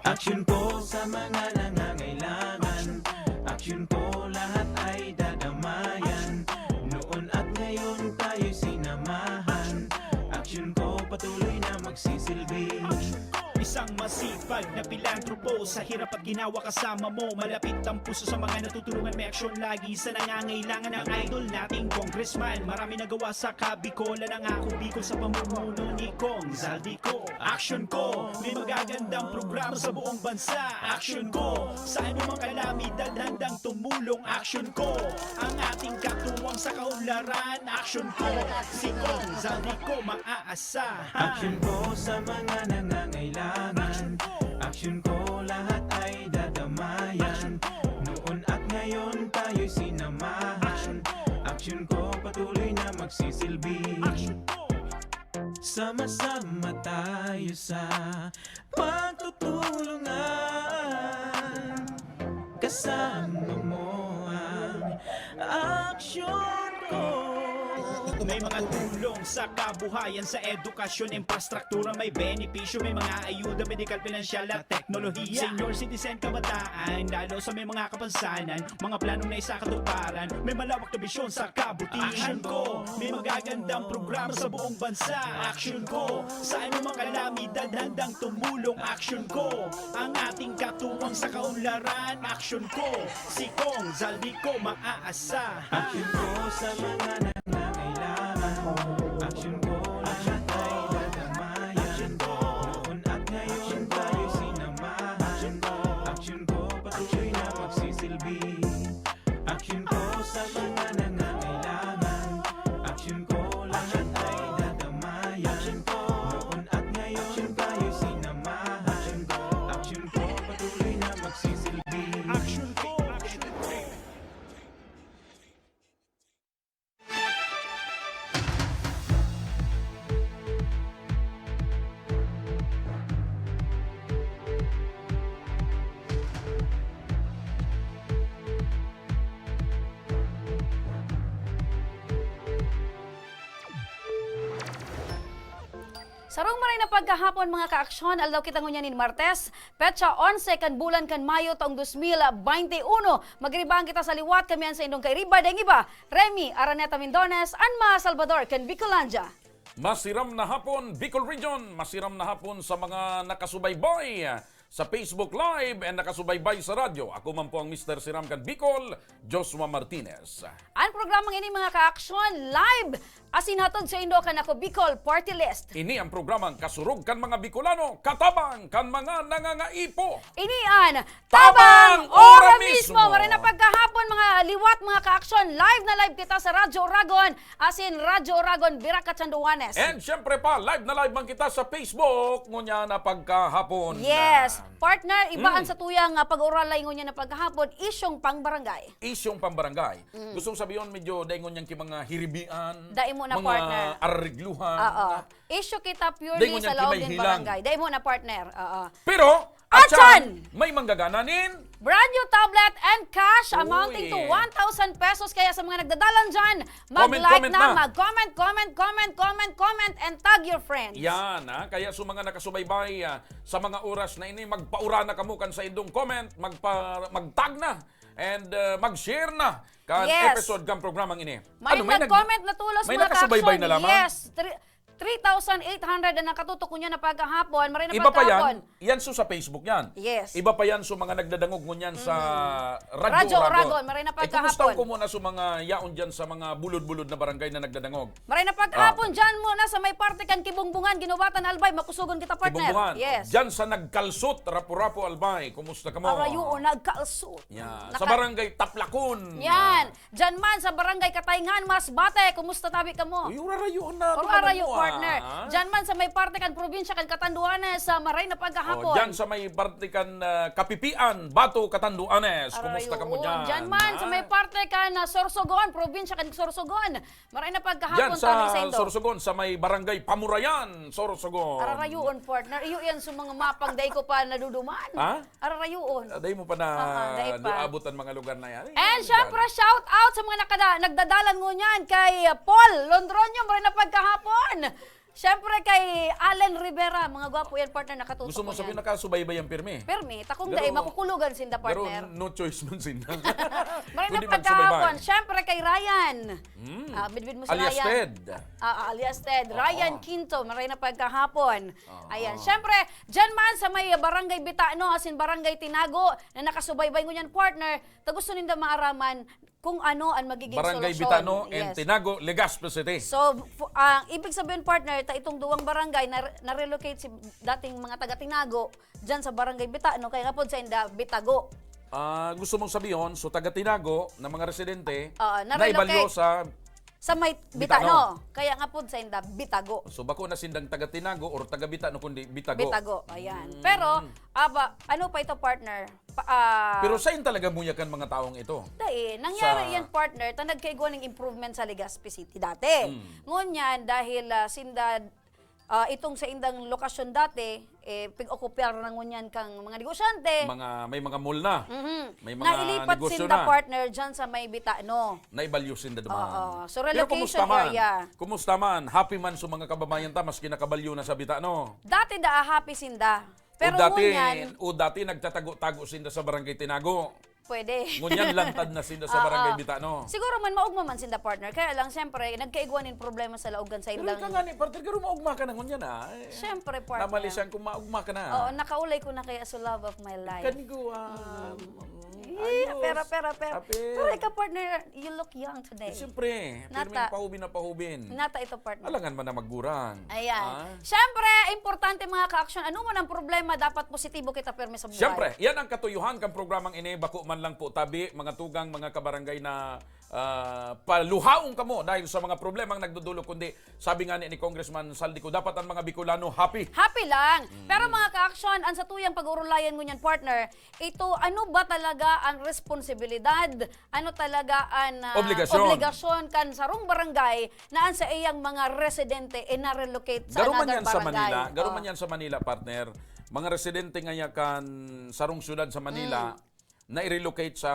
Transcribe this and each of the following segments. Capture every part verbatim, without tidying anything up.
Aksyon ko sa mga nangangailangan. Aksyon ko lahat ay dadamayan. Noon at ngayon tayo'y sinamahan. Aksyon ko patuloy na magsisilbi. Isang masipag na pilantropo, sa hirap at ginawa kasama mo. Malapit ang puso sa mga natutulungan, may aksyon lagi sa nangangailangan. Ang idol nating congressman, marami nagawa sa Kabicolan. Ang ako Bicol sa pamumuno ni Cong Zaldy Co. Aksyon ko, may magagandang programa sa buong bansa. Aksyon ko, sa anumang kalamidad handang tumulong. Aksyon ko, ang ating katuwang sa kaunlaran. Aksyon ko, si Cong Zaldy Co maaasahan. Aksyon ko sa mga nangangailangan. Aksyon ko, lahat ay dadamayan. Noon at ngayon tayo'y sinamahan. Aksyon ko, patuloy na magsisilbi. Aksyon ko. Sama-sama tayo sa pagtutulungan. Kasama mo ang aksyon ko. May mga tulong sa kabuhayan, sa edukasyon, infrastruktura, may benepisyo, may mga ayuda, medikal, pinansyal at teknolohiya. Senior citizen, kabataan, lalo sa may mga kapansanan, mga planong naisakatuparan, may malawak na bisyon sa kabutihan. Aksyon ko, may magagandang programa sa buong bansa. Aksyon ko, sa anumang kalamidad handang tumulong. Aksyon ko, ang ating katuwang sa kaunlaran. Aksyon ko, si Cong Zaldy Co maaasahan. Aksyon ko sa mga nangangailangan. Aksyon ko, lahat ay dadamayan. Noon at ngayon tayo sinamahan. Aksyon ko, patuloy na magsisilbi. Aksyon ko sa mga nangangailangan. Aksyon ko, lahat ay dadamayan. Noon at ngayon tayo sinamahan. Aksyon ko, patuloy na magsisilbi. Aksyon ko, aksyon ko. Sarong maray na pagkahapon, mga kaaksyon, aldaw kita ngunyan nin Martes, petsa onse kan bulan kan Mayo, taong dos mil baynte uno. Magiribaan kita sa liwat, kami an saindong kairiba, daing iba, Remy Araneta Mindones, an mga Salvador kan Bicolandia. Masiram na hapon, Bicol Region. Masiram na hapon sa mga nakasubaybay sa Facebook Live and nakasubaybay sa radyo. Ako man po ang Mister Siram kan Bicol, Joshua Martinez. An programang ini, mga kaaksyon, live asin hatod saindo kan Ako Bicol Party List. Ini ang programang kasurog kan mga Bicolano, katabang kan mga nangangaipo. Ini an Tabang Ora Mismo! Maray na pagkahapon, mga liwat, mga kaaksyon. Live na live kita sa Radyo Oragon, asin Radyo Oragon, Virac, Catanduanes. And syempre pa, live na live man kita sa Facebook, ngunyan na pagkahapon. Yes. Partner, iba Mm. an satuyang, ah, pag-uralay ngunyan na pagkahapon, isyong pangbarangay. Isyong pambarangay. Mm. Gustong sabihon, medyo dai ngunyan ki mga hiribian, Dai mo na, mga partner. arregluhan. Oo. Isyu kita purely Dai ngunyan sa ki laog may nin hilang. barangay. Dai mo na, partner. Oo. Pero, Atyan! atyan, may manggagana nin Brand new tablet and cash amounting to Uy. one thousand pesos. Kaya sa mga nagdadalan dyan, Comment, mag-like comment na, na. mag-comment, comment, comment, comment, comment, and tag your friends. Yan, ha? Kaya sa mga nakasubaybay, ah, sa mga oras na ini, magpaura na kamo kan saindong comment, magpa-, mag-tag na, and, ah, mag-share na kan Yes. episode kan programang ini. May Ano, may nag- nag-comment na tulos, may mga nakasubaybay kaaksyon. na lamang? Yes, three, three thousand eight hundred ang nakatutok ngunyan na pagkahapon. Maray na Iba pa yan, pagkahapon. yan so sa Facebook yan. Yes. Iba pa yan so mga nagdadangog ngunyan sa Mm. Radyo Radyo Oragon. Oragon, maray na Eh, kumusta pagkahapon. ko muna sa mga yaon dyan sa mga bulod-bulod na barangay na nagdadangog? Maray na pagkahapon Ah. dyan muna sa may parte kan Kibungbungan, Guinobatan, Albay, makusugon kita, partner. Kibungbungan. Yes. Dyan sa Nagkalsot, Rapu-Rapu, Albay, kumusta kamo? Arayo, o, Nagkalsot. Yan. Naka- Sa barangay Taplakon. Yan. Diyan man sa Barangay Katayngan, Masbate, kumusta tabi kamo? Uy, urarayo na Or tumawag arayo, mo, ah. partner. Ah. Diyan man sa may parte kan probinsya kan Catanduanes, sa maray na paghahapon. Oh, diyan sa may parte kan, ah, Kapipian, Bato, Catanduanes. Kumusta ka mo Arayoon. Diyan man sa may parte kan, ah, Sorsogon, probinsya kan Sorsogon. Maray na paghahapon. Diyan sa tayo sa indo. Sorsogon, sa may barangay Pamurayan, Sorsogon. Ararayoon, partner. Iyo yan sa mga mapang dai ko pa naduduman. Ha? Ararayoon. Ah, dai mo pa na Oo, dai pa. Naabot ang mga lugar na yan. And syempre, shout out sa mga nakada-, nagdadalan ngunyan kay Paul Londronio, maray na paghahapon. Syempre kay Allen Rivera, mga gwapo yan, partner, nakatutok Gusto mo ko sabihin yan. Nakasubaybay ang pirmi? Pirmi, takong Pero, dai, makukulogan sinda, pero partner. No choice man sinda. Maray na Kundi paghahapon. Magsubaybay. Syempre kay Ryan. Hmm. Ah, midbid mo si Alias Ryan. Ted. Ah, ah, alias Ted. Oo. Ryan Quinto, maray na paghahapon. Oo. Ayan. Syempre, dyan man sa may Barangay Bitano, asin Barangay Tinago, na nakasubaybay ngunyan, partner, ta gusto ninda maaraman kung ano ang magiging Barangay solusyon. Bitano and Yes. Tinago, Legazpi City. So, fu-, ang ibig sabihin, partner, ta itong duwang barangay na, na-relocate si dating mga taga Tinago dyan sa Barangay Bitano, kaya nga po sa inda, Bitago. Ah, gusto mong sabihin, so taga Tinago na mga residente, Oo, na-relocate. Naibalyo sa Sa may Bitano. Bitano. Kaya nga po sa inda, Bitago. So, bako na sindang taga Tinago or taga Bitano, kundi Bitago. Bitago, ayan. Mm. Pero, aba, ano pa ito, partner? Pa, ah, Pero sain talaga muyakan mga taong ito? Dai, nangyari Sa yan, partner, ta nagkaigwa ning improvement sa Legazpi City dati. Mm. Ngunyan, dahil, ah, sinda, ah, itong sa indang lokasyon dati, eh, pig-okupar na ngunyan kang mga negosyante. Mga, may mga mall na. Mhm. May mga Nailipat negosyo sinda, na. Partner, dyan sa may Bitano. Naibalyo sinda duman. Oo. So, Pero relocation kumusta man? Area. Kumusta man? Happy man sa mga kababayan ta, maski nakabalyo na sa Bitano? Dati da, happy sinda. Pero O dati, ngunyan o dati nagtatago-tago sinda sa Barangay Tinago. Pwede. Ngunyan lantad na sinda sa Oo. Barangay Bitano. Siguro man, maugma man sinda, partner. Kaya lang, siyempre, nagkaigwa nin problema sa laog kan sa Pero indang ika nga ni, partner, pero maugma ka na ngunyan, ah. Eh, Siyempre, partner. Namali siyang kung maugma ka na. Oo, nakaulay ko na kaya sa love of my life. Kaniguan. Mm. Mm, Eh, ayos. Pero, pero, pero. Apil. Pero ikaw, partner, you look young today. Eh, siyempre, Nata. pirming pahubin na pahubin. Nata ito, partner. Alangan man na maggurang. Ayan. Ah? Siyempre, importante, mga ka-aksyon, ano man ang problema, dapat positibo kita pirmi sa buhay. Siyempre, yan ang katuyuhan kan programang ini. Bako man lang po tabi, mga tugang, mga kabarangay na, ah, paluhaon kamo dahil sa mga problemang nagdudulog, kundi sabi nga ni, ni Congressman Saldico, dapat ang mga Bicolano happy. Happy lang. Mm. Pero mga ka-aksyon, ang sa tuyang pag-urulayan ngunyan, partner, ito, ano ba talaga ang responsibilidad? Ano talaga ang, ah, Obligasyon. obligasyon kan sarong barangay na ang sa iyang mga residente, eh, na-relocate sa Garo man another yan sa barangay? Manila, garo Oh. man yan sa Manila, partner. Mga residente ngaya kan sarong syudad sa Manila, Mm. na-relocate sa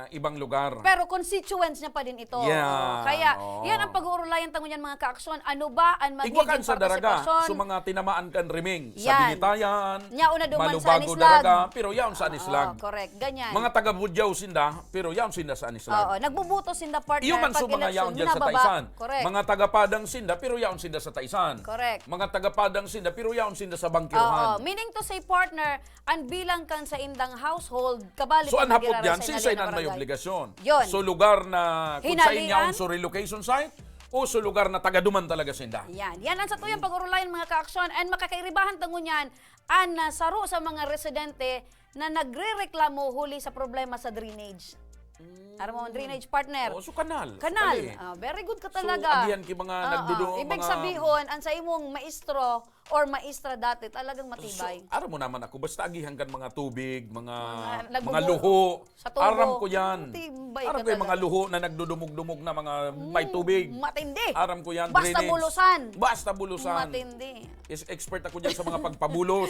ibang lugar. Pero constituents niya pa din ito. Yan, Kaya, oo. yan ang pag-uurulayan ta ngunyan, mga ka-aksyon. Ano ba ang magiging Igwa kan sa Daraga, partisipasyon? so mga tinamaan kan riming. Sa Yan. Binitayan, Nya, una duman sa Malubago, Anislag. Daraga, pero yaon sa Oo, Anislag. correct. Ganyan. Mga taga Budiao sinda, pero yaon sinda sa Anislag. Oo, nagbubuto sinda, partner, Iyo man pag so mga eleksyon. yaon dyan sa Nababa. Taisan. Correct. Mga taga Padang sinda, pero yaon sinda sa Taisan. Correct. Mga taga Padang sinda, pero yaon sinda sa Bangkirohan. Oo, meaning to say, partner, ang bilang kan sa indang household, kabali So, pa an hapot nagiraray dyan, sa sinda inalian na may barangay. obligasyon. Yun. So, lugar na kung Hinalian? saan yaon so relocation site, o so lugar na taga duman talaga sinda. Yan. Yan ang sa tuyang pag-urulayan, mga ka-aksyon. And makakairibahan ta ngunyan, an, ah, saro sa mga residente na nagrereklamo huli sa problema sa drainage. Mm. Aram mo, drainage, partner. Oo, so kanal. Kanal. Kali. Ah, very good ka So, talaga. agihan ki mga Oo. nagdudu-, Ibig mga sabihon, ang sa imong maestro or maestra dati, talagang matibay. So, aram mo naman ako, basta agihan kan mga tubig, mga, Mga mga nagbubu-, luho. sa tubo. Aram ko yan. Matibay ka Aram ko yung mga talaga. luho na nagdudumog-dumog na mga may Mm, tubig. matindi. Aram ko yan, Basta drainage. bulusan. Basta bulusan. Matindi. Is expert ako dyan sa mga pagpabulos.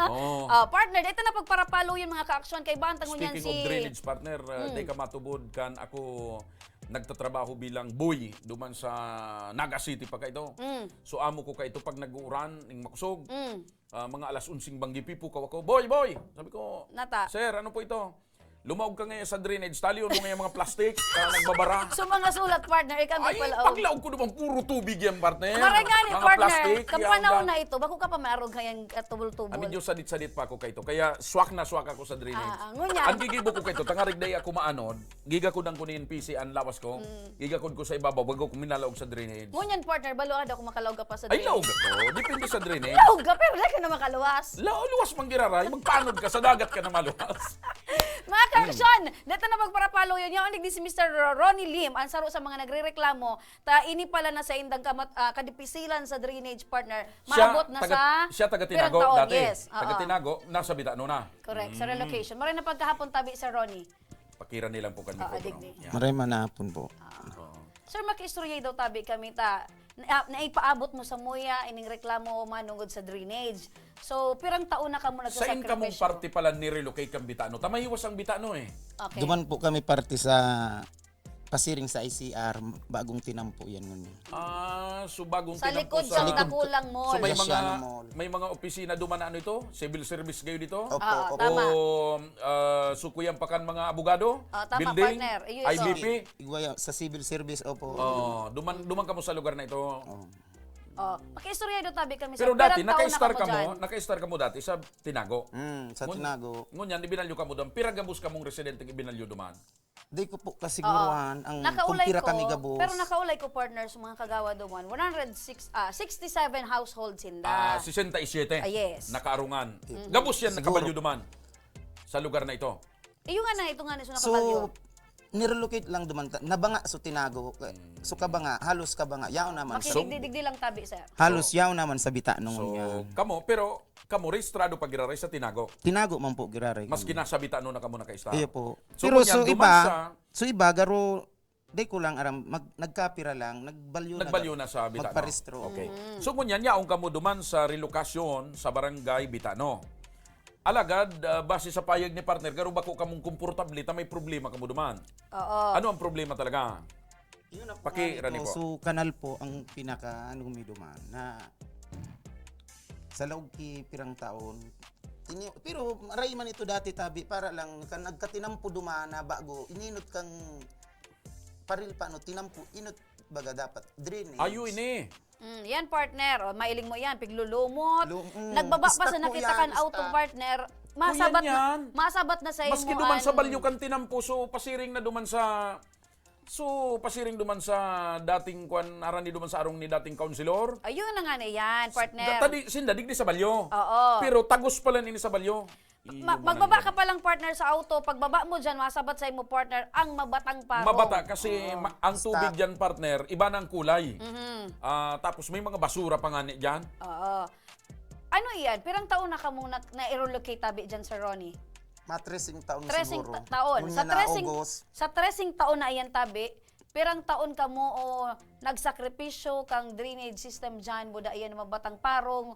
Oo. Ah, partner, dito na pagparapalo yung mga ka-aksyon. Kay Bantang ngunyan Speaking si of drainage, partner, uh, Mm. di ka matubod kan ako nagtatrabaho bilang boy duman sa Naga City pa kaito. Mm. So, amo ko kaito pag nag-uuran, ning makusog. Mm. Ah, mga alas onseng banggi, pipukaw ako, "Boy, boy!" Sabi ko, Nata. "Sir, ano po ito?" "Lumaog ka ngayon sa drainage, talion mo ngayon mga plastic, ah, nagbabara." So, mga sulat, partner, ikaw Ay, nagpalaog. paglaog ko naman, puro tubig yan, partner. Maray nga ni, Mga partner, plastic, kan yan, panahon yan. na ito, bako ka pa maarog kayang katubol-tubol. Ah, medyo sadit-sadit pa ako kaito, kaya swak na swak ako sa drainage. Ah, ah, ngunyan. Ang gigibo ko kaito, tangarig dai ako maanod, gigakodan ko nin P C an lawas ko, Mm. gigakod ko sa ibabaw, bago ko minalaog sa drainage. Ngunyan, partner, balo ada kung makalaog ka pa sa Ay, drainage. laog ako. Depende sa drainage. Laog ka, pero dai ka na makaluwas. La-, luwas man giraray. Magpaanod ka, sa dagat ka na maluwas. Mga Action! Dito na pagparapalo yun. Yaon digdi si Mister Ro-, Ronnie Lim, ang saro sa mga nagrereklamo, ta ini pala na sa indang kamat-, ah, kadipisilan sa drainage, partner. Siya, Maabot na taga, sa siya taga Tinago pirang taon, dati. Yes, Taga oo. Tinago, nasa Bitano na. Correct, sa Mm. relocation. Maray na pagkahapon tabi, Sir Ronnie. Pakira nilang po kan Oo, mikropono. digdi. Yan. Maray manapon po. Oo. Sir, makiistorya daw tabi kami ta. Na, naipaabot mo sa muya ining reklamo manungod sa drainage. So, pirang taon na kamo Sain kamong nagsasakripisyo? parte pala ni-relocate kang Bitano? Tamahiwas ang Bitano eh. Okay. Duman po kami parte sa Pasiring sa I C R, bagong tinampo yan ngunyan. Ah, so bagong Sa tinampo likod sa sa Dakulang Mall. So may Yes, mga, yan ang mall. may mga opisina duman na ano ito? Civil service kayo dito? Opo, Oo, opo. tama. O, ah, sukuyan pa kan mga abogado? Oh, tama, Building? partner. Iyo, ito. I B P? Igwaya, sa civil service, opo. Oh, duman, duman kamo sa lugar na ito. Oh. Oh, pakiistorya do tabi kami sa Pero dati, pirang taon na naka-star kamo kamo, dyan? naka-star kamo dati sa Tinago. Mm, sa Ngun-, Tinago. Ngunyan, ibinalyo kamo doon. Pira gabos kamong residente ibinalyo duman? Di ko po kasiguruhan Oo. ang Nakaulay kung pira ko, kami gabos. pero nakaulay ko, partner, sa mga kagawad duman, one hundred six, ah, sixty-seven households sinda. Ah, sesenta y siete. Ah, yes. Nakaarungan. Mm. Gabos yan, Siguro. nakabalyo duman sa lugar na ito. Iyo nga na, ito nga na, so So, nakabalyo. nirelocate lang duman ta, nabanga so Tinago. Hmm. So, kabanga, halos kabanga. Yaon naman sa Makidigdi-digdi lang tabi, sir. Halos So, yaon naman sa Bitano so, ngunyan. kamo, pero kamo, rehistrado pa giraray sa Tinago? Tinago man po giraray Maski kami. nasa Bitano na kamo nakaista? Iyo po. So, Pero ngunyan, so duman iba, sa so iba, garo, di ko lang aram, mag-, nagkapira lang, nagbalyo na Nagbalyo ga-, na sa Bitano? magparehistro. Okay. Mm. So, ngunyan, yaon kamo duman sa relokasyon sa Barangay Bitano. Alagad, ah, base sa payag ni partner, garo bako kamong komportable ta may problema kamo duman. Oo. Ano ang problema talaga? Yun ang Paki-, panganib Rani ko. po. So, kanal po ang pinaka, ano, mi duman, na sa laog ki pirang taon, ini-, pero maray man ito dati tabi, para lang, kan nagkatinampo duman na bago, ininot kang paril pa, no, tinampo, inot baga dapat, drainage. Ayo ini. Mm, yan, partner. O, mailing mo yan. Piglulumot. Lum-, mm. Nagbaba pa Stock sa po nakita yan, kan auto, stock. partner. Kuya Masabat na, niyan. masabat na sa Maski imo duman sa an- balyo kan tinampo, so pasiring na duman sa, so pasiring duman sa dating kwan, arani duman sa arong ni dating kaunsilor. Ayun na nga na yan, partner. Da-, tadi, sinda, digdi sa balyo. Oo. Pero tagos pala nini sa balyo. Ma-, Iyo, magbaba mananggad. ka pa lang, partner, sa auto. Pagbaba mo dyan, masabat sa imo, partner, ang mabatang parong. Mabata kasi Oo. ma-, ang Stop. tubig dyan, partner, iba na ang kulay. Mhm. Ah, tapos may mga basura pa nga ni dyan. Oo. Ano iyan? Pirang taon na kamong na, na-relocate tabi dyan, Sir Ronnie? Mga treseng taon Treseng siguro. ta-, taon. Ngunyan Sa na treseng, August. sa treseng taon na iyan tabi, pirang taon kamo o nagsakripisyo kang drainage system dyan, buda iyan mabatang parong,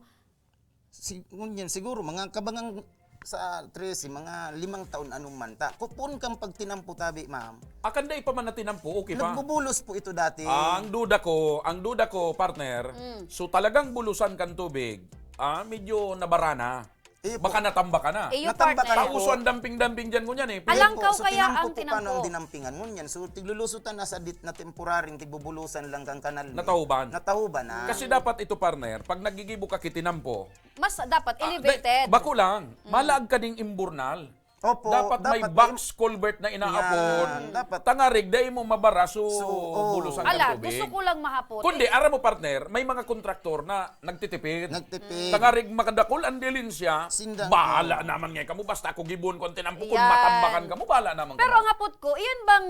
Si-, ngunyan siguro, mga kabangang sa trese, mga limang taon ano man ta. Kupon kang pagtinampo tabi, ma'am. Akan dai pa man natinampo, okay pa. Nagbubulos po ito dati. Ang duda ko, ang duda ko, partner, Mm. so talagang bulusan kan tubig, ah, medyo nabara na. Iyo po. Baka natamba ka na. Iyo, Natamba ka partner. na po. Pauso ang dumping-dumping dyan ngunyan eh. Alangkaw Iyo po. So, kaya tinampo ang po, paano ang tinampo? dinampingan ngunyan? So, tiglulusutan na sa dit na temporaryong tigbubulusan lang kang kanal ni. Natahuban. Natahuban na. Kasi dapat ito, partner, pag nagigibo ka kitinampo, Mas dapat Ah, elevated. di, bako lang, Mm. malaag ka ding imburnal. Opo, Dapat may dapat box may culvert na inaapon. Yan, dapat. Tangarig, dai mo mabara, so, So, oh. bulos ang Ala, tubig. gusto ko lang mahapot. Kundi, Eh, aram mo, partner, may mga kontraktor na nagtitipid. Nagtipid. Tangarig, makadakul ang dilin siya, Sindang, bahala oh. naman nga kamo. Basta ako gibon ko ang tinampo. Kung Yan. matambakan kamo, bahala naman Pero kamo. ang hapot ko, iyan bang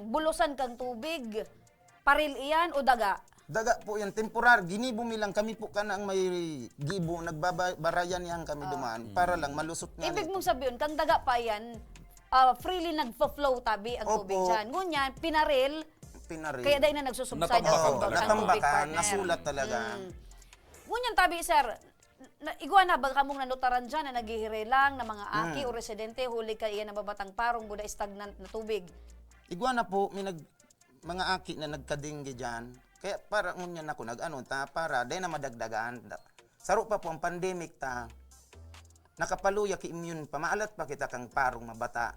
bulusan kang tubig? Paril iyan o daga? Daga po yan, temporar. Ginibo mi lang, kami po kana ang may gibo, nagbaba-, barayan yan kami Ah. duman, para lang malusot nga Ibig nito. mong sabihin, kang daga pa yan, ah, freely nagfo-flow tabi ang Opo. tubig dyan. Ngunyan, pinaril, Pinaril. kaya dahil na nagsusubside Natambakan ang tubig, talaga. ang tubig, Natambakan, partner. nasulat talaga. Mm. Ngunyan tabi, sir, na, igwa na ba kamong nanutaran dyan na naghihirelang na mga aki Mm. o residente huli ka iyan nababatang parong buda stagnant na tubig? Igwa na po, may nag-, mga aki na nagkadengge dyan. Kaya para ngunyan ako nag-ano, ta, para dai na madagdagan. Da-, saro pa po ang pandemic ta, nakapaluya ki immune pa, maalat pa kita kang parong mabata.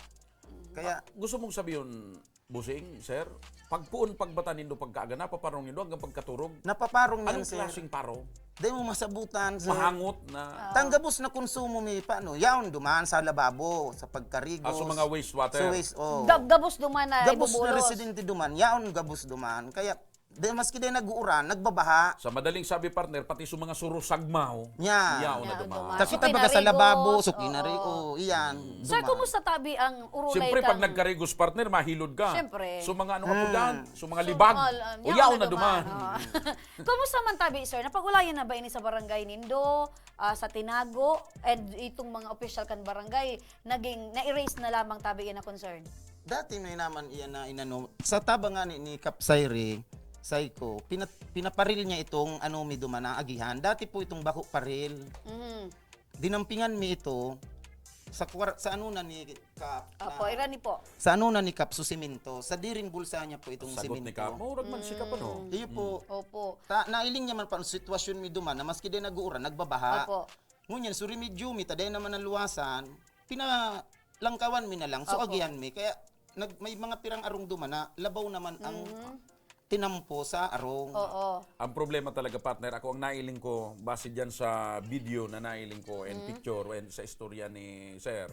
Kaya Ah, gusto mong sabihin, Busing, sir, pagpoon pagbata nindo pagkaaga, napaparong nindo hanggang pagkaturog? Napaparong yan, Anong sir. klaseng parong? Dai mo masabutan, sir. Mahangot na Ah. Tang gabos na konsumo mi, paano? Yaon duman sa lababo, sa pagkarigos. Ah, so mga wastewater? Sa waste, oh. Gab-, gabos duman na Gabos na ibubulos. residente duman, yaon gabos duman. Kaya, Di, maski di nag-uuran, nagbabaha. Sa madaling sabi, partner, pati sa mga surusagmaw, Nya. yaon na Yaon duman. duman. Takita baga sa lababo, sukinari, oo, iyan. Sir, kumusta tabi ang urulay Siyempre, pag kang nagkarigos, partner, mahilod ka. Siyempre. So, mga ano ka po Hmm. dyan? So, mga So, libag. mahal, ah, O, yaon yaon na na duman. duman. Oo. Kumusta man tabi, sir? Napag-ulayan na ba ini sa barangay nindo, ah, sa Tinago, and itong mga opisyal kan barangay, naging na-erase na lamang tabi yan na concern? Dati may naman iyan na inano. Sa tabang nga ni, ni Kap Sairi, Saiko, pinat, pinaparil niya itong ano mi duman na agihan. Dati po itong bako paril. Mhm. Dinampingan mi ito sa kwar, sa ano na ni Kap. Opo, na, irani po. Sa ano na ni Kap, susiminto. Sa diring bulsa niya po itong Sagot ni siminto. Kap, maurag man si Kap, ano? Mm. Iyo po. Opo. Ta, nailing niya man pa ang sitwasyon mi duman na maski di nag-uuran, nagbabaha. Opo. Ngunyan, so remedyo mi, ta dai naman naluwasan, pinalangkawan mi na lang, so Opo. agihan mi. Kaya nag, may mga pirang arong duman na labaw naman ang Mhm. tinampo sa arong. Oo. Ang problema talaga, partner, ako ang nailing ko, base dyan sa video na nailing ko and Mm. picture and sa istorya ni Sir,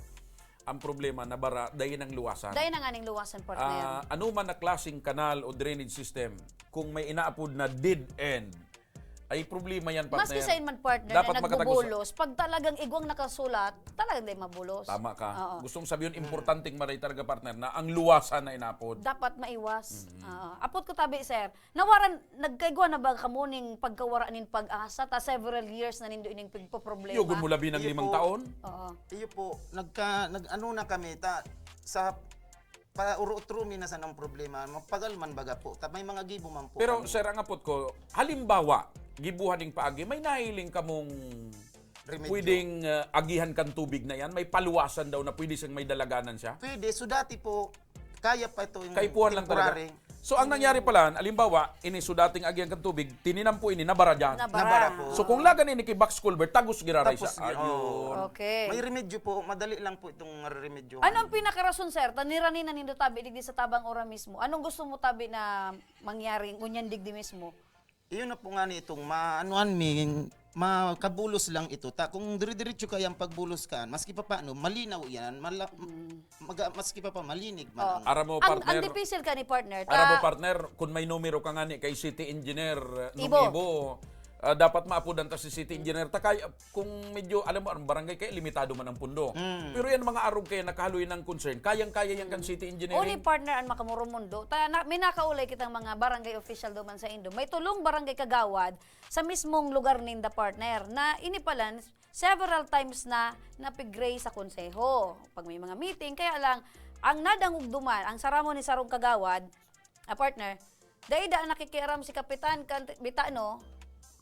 ang problema, nabara, dai nang luwasan. Dai na nga ning luwasan, partner. Ah, ano man na klaseng kanal o drainage system, kung may inaapod na dead end, ay problema yan, partner. Maski sa inman partner Dapat na makatagos. Nagbubulos, pag talagang igwang nakasulat, talagang di mabulos. Tama ka. Oo. Gustong sabihin, importanteng maray talaga, partner, na ang luwasan na inapod. Dapat maiwas. Mm. Oo. Apot ko tabi, sir. Nawaran, nagkaigwa na ba kamo ning pagkawara nin pag-asa? Ta several years na nindo ining pagpoproblema. Yugon mo labi ng Iyo limang po. taon? Oo. Iyo po, nagka, nag-ano na kami, ta, sa pauro-utro mi na sanang problema. Mapagal man baga po. Ta may mga gibo man po Pero kami. Sir, ang apot ko, halimbawa, gibuhan ning paagi, may nahiling kamong Remedyo. pwedeng ah, agihan kan tubig na yan? May paluwasan daw na pwede siyang may dalaganan siya? Pwede. So dati po, kaya pa ito yung Kaipuhan lang talaga. temporary. So ang nangyari pala, halimbawa, ini so dating agihan kan tubig, tininampo ini, nabara dyan. Nabara. Nabara po. So kung lagan ini ki box culvert, tagos giraray Tapos, siya. Ayun. Okay. May remedyo po, madali lang po itong mareremedyohan. Ano ang pinakarason, sir? Tanirani na nindo tabi digdi sa tabang ora mismo. Anong gusto mo tabi na mangyari ngunyan digdi mismo? Iyon na po nga ni itong maanuhan mi, makabulos lang ito. Ta, kung dire-diretso kaya ang pagbulos kan, maski pa paano, malinaw yan, mala, maga, maski pa pa, malinig man. Oh. Aram mo, Ang, ang partner, dipisil ka ni partner, aram mo, ta, partner, kung may numero ka nga ni kay city engineer, uh, nung Ibo. Ibo, ah, dapat maapudan ta si city engineer. Ta kay, kung medyo, alam mo, ang barangay kaya limitado man ang pundo. Mm. Pero yan mga arog kaya nakahaloy ng concern, kayang-kaya yan kan city engineering. Only partner ang makamurumundo. Ta, na, may nakaulay kitang mga barangay official duman sa Indo. May tulong barangay kagawad sa mismong lugar ninda, partner, na ini pala several times na napigray sa konseho pag may mga meeting. Kaya lang, ang nadangog duman, ang saramo ni sarong kagawad, a partner, dai da nakikiaram si Kapitan kan Bitano,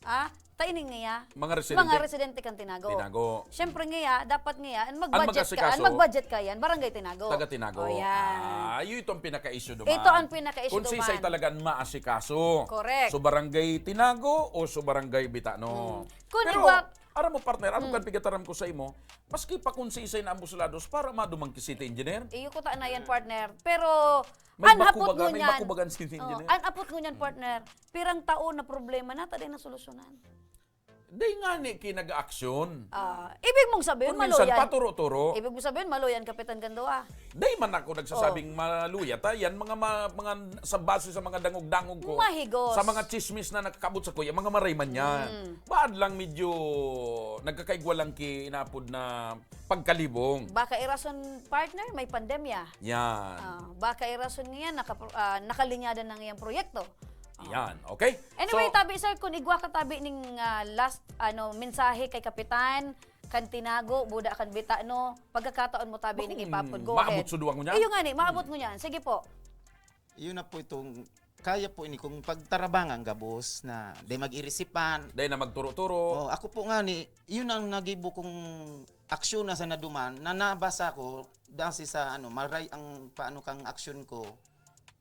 ah, ta ining niya, mga residente, mga residente kan Tinago. Tinago. Siyempre niya, dapat niya, ang mag-budget ka, ang mag-budget ka yan, barangay Tinago. Taga Tinago. Oh, yan. Ah, yun ito ang pinaka-issue duman. Ito ang pinaka-issue duman. Kung sisay talaga ang maasikaso. Correct. So, barangay Tinago o so, barangay Bitano. Hmm. Kung Pero, igwa- aram mo, partner, ano kan pigataram ko sa imo, maski pa kung sisay na ambos lados, para madumang ki city engineer. Iyo ko ta na yan, partner. Pero, may an hapot bakubaga, may ngunyan, bakubagan city engineer. Oh, an hapot ngunyan, partner, pirang taon na problema na, ta dai nasolusyonan. Dai ngani ki nag-aaksyon. Ah, ibig mong sabihin, Kung minsan, maluyan. Paturo-turo. Ibig mong sabihin, maluyan kapitan kan duwa. Dai man ako nagsasabing Oh. maluya ta. Yan, mga, ma- mga sa base sa mga dangog-dangog ko. Mahigos. Sa mga chismis na nakakabot sa kuya, mga maray man yan. Mm. Baad lang medyo nagkakaigwa lang ki inapod na pagkalibong. Baka irason, partner, may pandemya. Yan. Ah, baka irason niya, naka, ah, nakalinyada na ngayang proyekto. Ah. Yan, okay? Anyway, So, tabi, sir, kung igwa ka tabi ning, ah, last, ano, mensahe kay Kapitan, kan Tinago, Buda kan Bitano, pagkakataon mo tabi ning Bakong ipapod. Go maabot ahead. Suduan ko niyan? Iyo nga ni, maabot ko niyan. Sige po. Yun na po itong, kaya po ini kung pagtarabangan gabos na di mag-irisipan. Dahil na magturo-turo. Oh, ako po nga ni, yun ang nagibo kong aksyon na sa naduman, na nabasa ko, dasi sa ano, maray ang paano kang aksyon ko.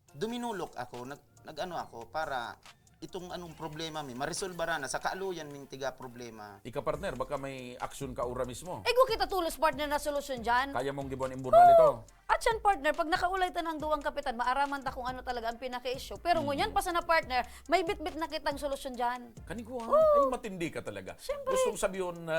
Duminulok ako, nag, nag-ano ako para itong anong problema mi, maresolbara na sa kaaloyan ming tiga problema. Ika partner, baka may aksyon ka ura mismo. Eh, kung kita tulos partner na solusyon dyan. Kaya mong gibuan imburnal ito. At siyan, partner, pag nakaulay ta ng duwang kapitan, maaraman ta kung ano talaga ang pinaka-issue. Pero ngunyan pa sana, partner, may bitbit na kitang solusyon dyan. Kani ko, ha? Oo. Ay, matindi ka talaga. Siyempre. Gustong sabihin na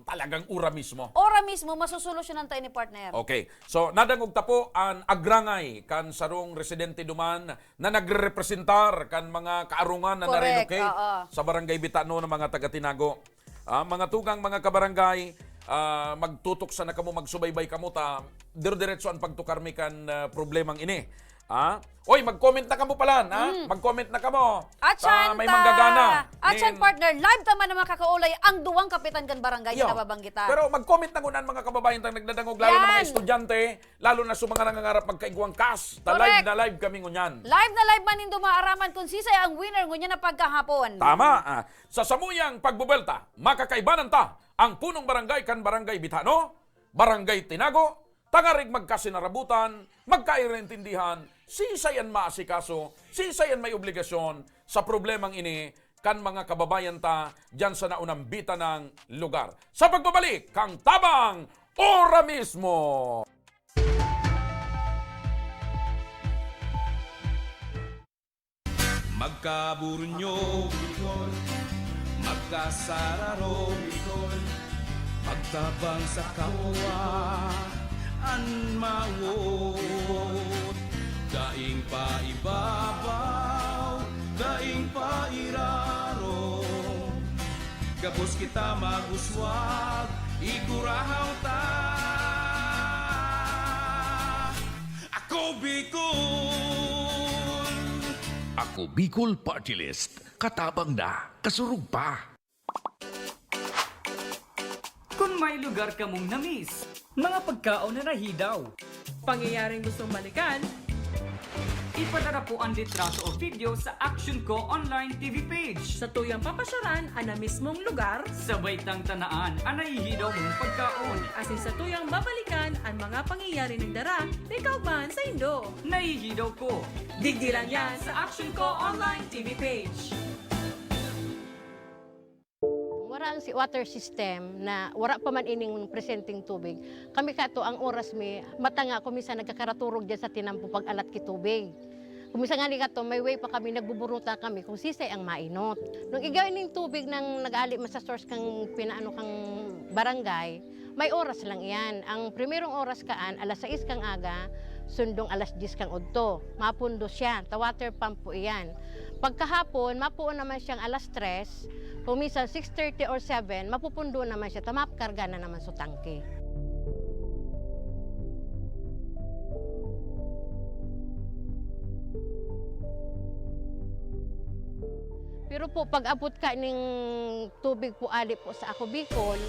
talagang ora mismo. Ora mismo, masusolusyonan tayo ni partner. Okay. So, nadangog ta po an agrangay kan sarong residente duman na nagrerepresentar kan mga kaarungan na Correct, narelocate oo. sa Barangay Bitano ng mga taga-Tinago. Ah, mga tugang, mga kabarangay, ah, magtutok sana kamo, magsubaybay kamo ta dire-diretso an pagtukar mi kan, ah, problemang ini. Ah? Oy, mag-comment na kamo pala, ha? Mm. Mag-comment na kamo. At Ah, siyan may ta-, manggagana. at siyan, Nin- partner, live ta man na makakaulay ang duwang kapitan kan barangay Yo. na nababanggit ta. Pero mag-comment na ngunyan, mga kababayan tang nagdadangog, lalo na mga Yan. estudyante, lalo na sa mga nangangarap magkaigwang kas. Ta Correct. live na live kami ngunyan. Live na live man nindo maaraman kung sisay ang winner ngunyan na pagkahapon. Tama, ah. Sa samuyang pagbubelta, makakaibanan ta ang punong barangay kan Barangay Bitano, Barangay Tinago, tangarig magkasinarabutan, magkaintindihan, sisay an maasikaso, sisay an may obligasyon sa problemang ini kan mga kababayan ta diyan sa naunang bitanang lugar. Sa pagbabalik, kang Tabang, ora mismo! Magkaburunyo, magkasararo, magtabang sa kapwa, an mawot. Daing paibabaw, daing pairarom, gabos kita mag-uswag, igurahaw ta. Ako Bicol! Ako Bicol Party List. Katabang na, kasurog pa. Kung may lugar kamong na-miss, mga pagkaon na nahidaw, pangyayaring gustong balikan, ipadara po ang litrato o video sa Action Co Online T V page. Sa tuyang papasyalan an na mismong lugar, sabay tang tanaan an nahihidaw mong pagkaon. Asin sa tuyang babalikan an mga pangyayari nagdara ni kauban saindo. Nahihidaw ko. Digdi lang yan sa Action Co Online T V page. Wara ang si-, water system na wara pa man ining presenteng tubig. Kami kato, ang oras mi, matanga, kung minsan nagkakaraturog diyan sa tinampo pag-alat ki tubig. Kung minsan ngani kato, may way pa kami, nagbuburuta kami kung sisay ang mainot. Nung igwa ining tubig nang nag-aali man sa source kang pinaano kang barangay, may oras lang iyan. Ang primerong oras kaan, alas sais kang aga, sundong alas dyes kang udto. Mapundo siya, ta water pump po iyan. Pagkahapon, mapuon naman siyang alas tres, kung minsan six thirty or seven, mapupundo naman siya, ta makarga na naman sa tangke. Pero po, pag-abot ka ning tubig po ali po sa Ako Bicol,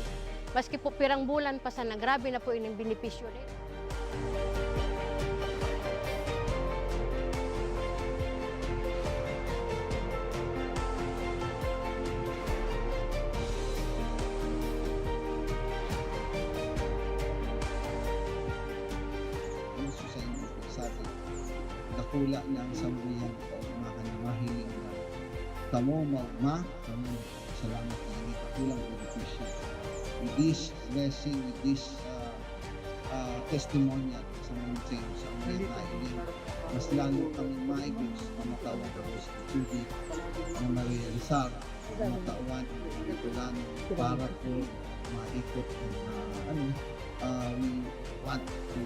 maski po pirang bulan pa sana, grabe na po ining benepisyo rin. Ang susa yung sabi, dakula na ang samuyang kaugmahan na mahiling na kamo maugma, kamo salamat na ini dakulang benepisyo. With this blessing, with this, ah, ah, testimonial sa mga sa mga na ini, mas lalo kami maigos na matawag ako sa tubig na marealisar, matawan, ang Bicolano, para po maikot ang, ah, ano, ah, we want to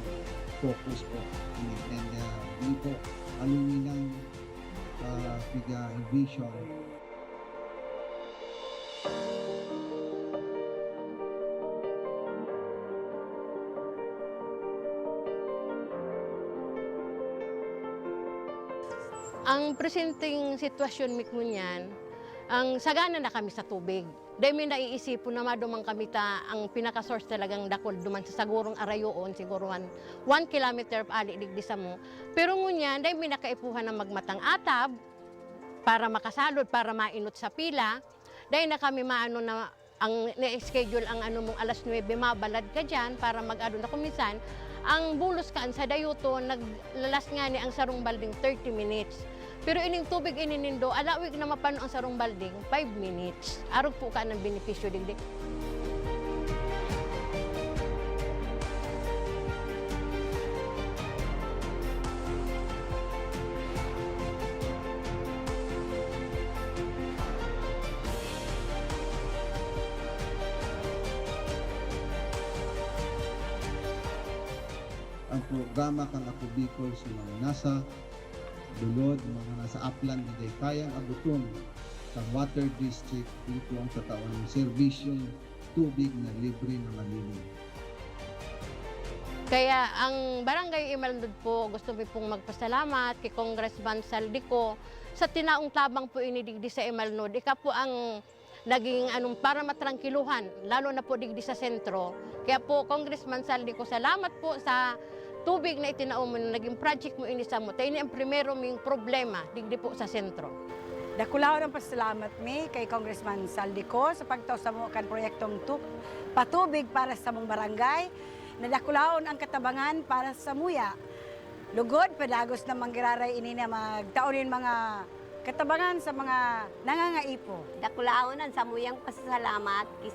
focus po. And, and, ah, hindi po, aluminang, ah, piga-envision. Ang presenteng sitwasyon mi ngunyan, ang sagana na kami sa tubig. Dai mi naiisipon na maduman kami ta ang pinaka-source talagang dakul duman sa sagurong arayoon, siguro one, one kilometer ali digdi samo. Pero ngunyan, dai mi na kaipuhan na magmatang atab para makasalod, para mainot sa pila. Dai na kami maano na ang na-schedule ang ano mong alas nuebe, mabalad ka diyan para mag-ano na. Kung minsan, ang bulos kaan sa dayuton, naglalas ngani ang sarong balding thirty minutes. Pero ining tubig ini nindo, alawig na mapano ang sarong balding, five minutes. Arog po ka ng benepisyo digdi. Programa kan Ako Bicol sa mga nasa lulod, mga nasa Aplan, di day kayang abuton kan water district, ito ang tatawan ng serbisyong tubig na libre na malinis. Kaya ang Barangay Imalnod po, gusto mi pong magpasalamat kay Congressman Saldico sa tinaong tabang po ini digdi sa Imalnod. Ika po ang naging anong para matrangkiluhan, lalo na po digdi sa sentro. Kaya po, Congressman Saldico, salamat po sa tubig na itinao mo, na naging project mo ini samo. Ta ini ang primero ming problema digdi po sa sentro. Dakulaon ang pasalamat mi kay Congressman Saldico sa pagtao samo kan proyektong tu-, patubig para sa samong barangay. Nadakulaon ang katabangan para sa muya. Lugod, padagos na manggiraray ini na magtao nin mga katabangan sa mga nangangaipo. Dakulaon an samuyang pasasalamat ki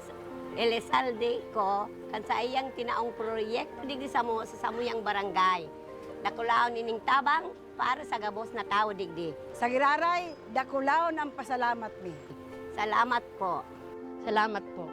Elizalde Co kan saiyang tinaong proyekto digdi samo sa samuyang barangay. Dakulaon ining tabang para sa gabos na tawo digdi. Sa giraray, dakulaon ang pasalamat mi. Salamat po. Salamat po.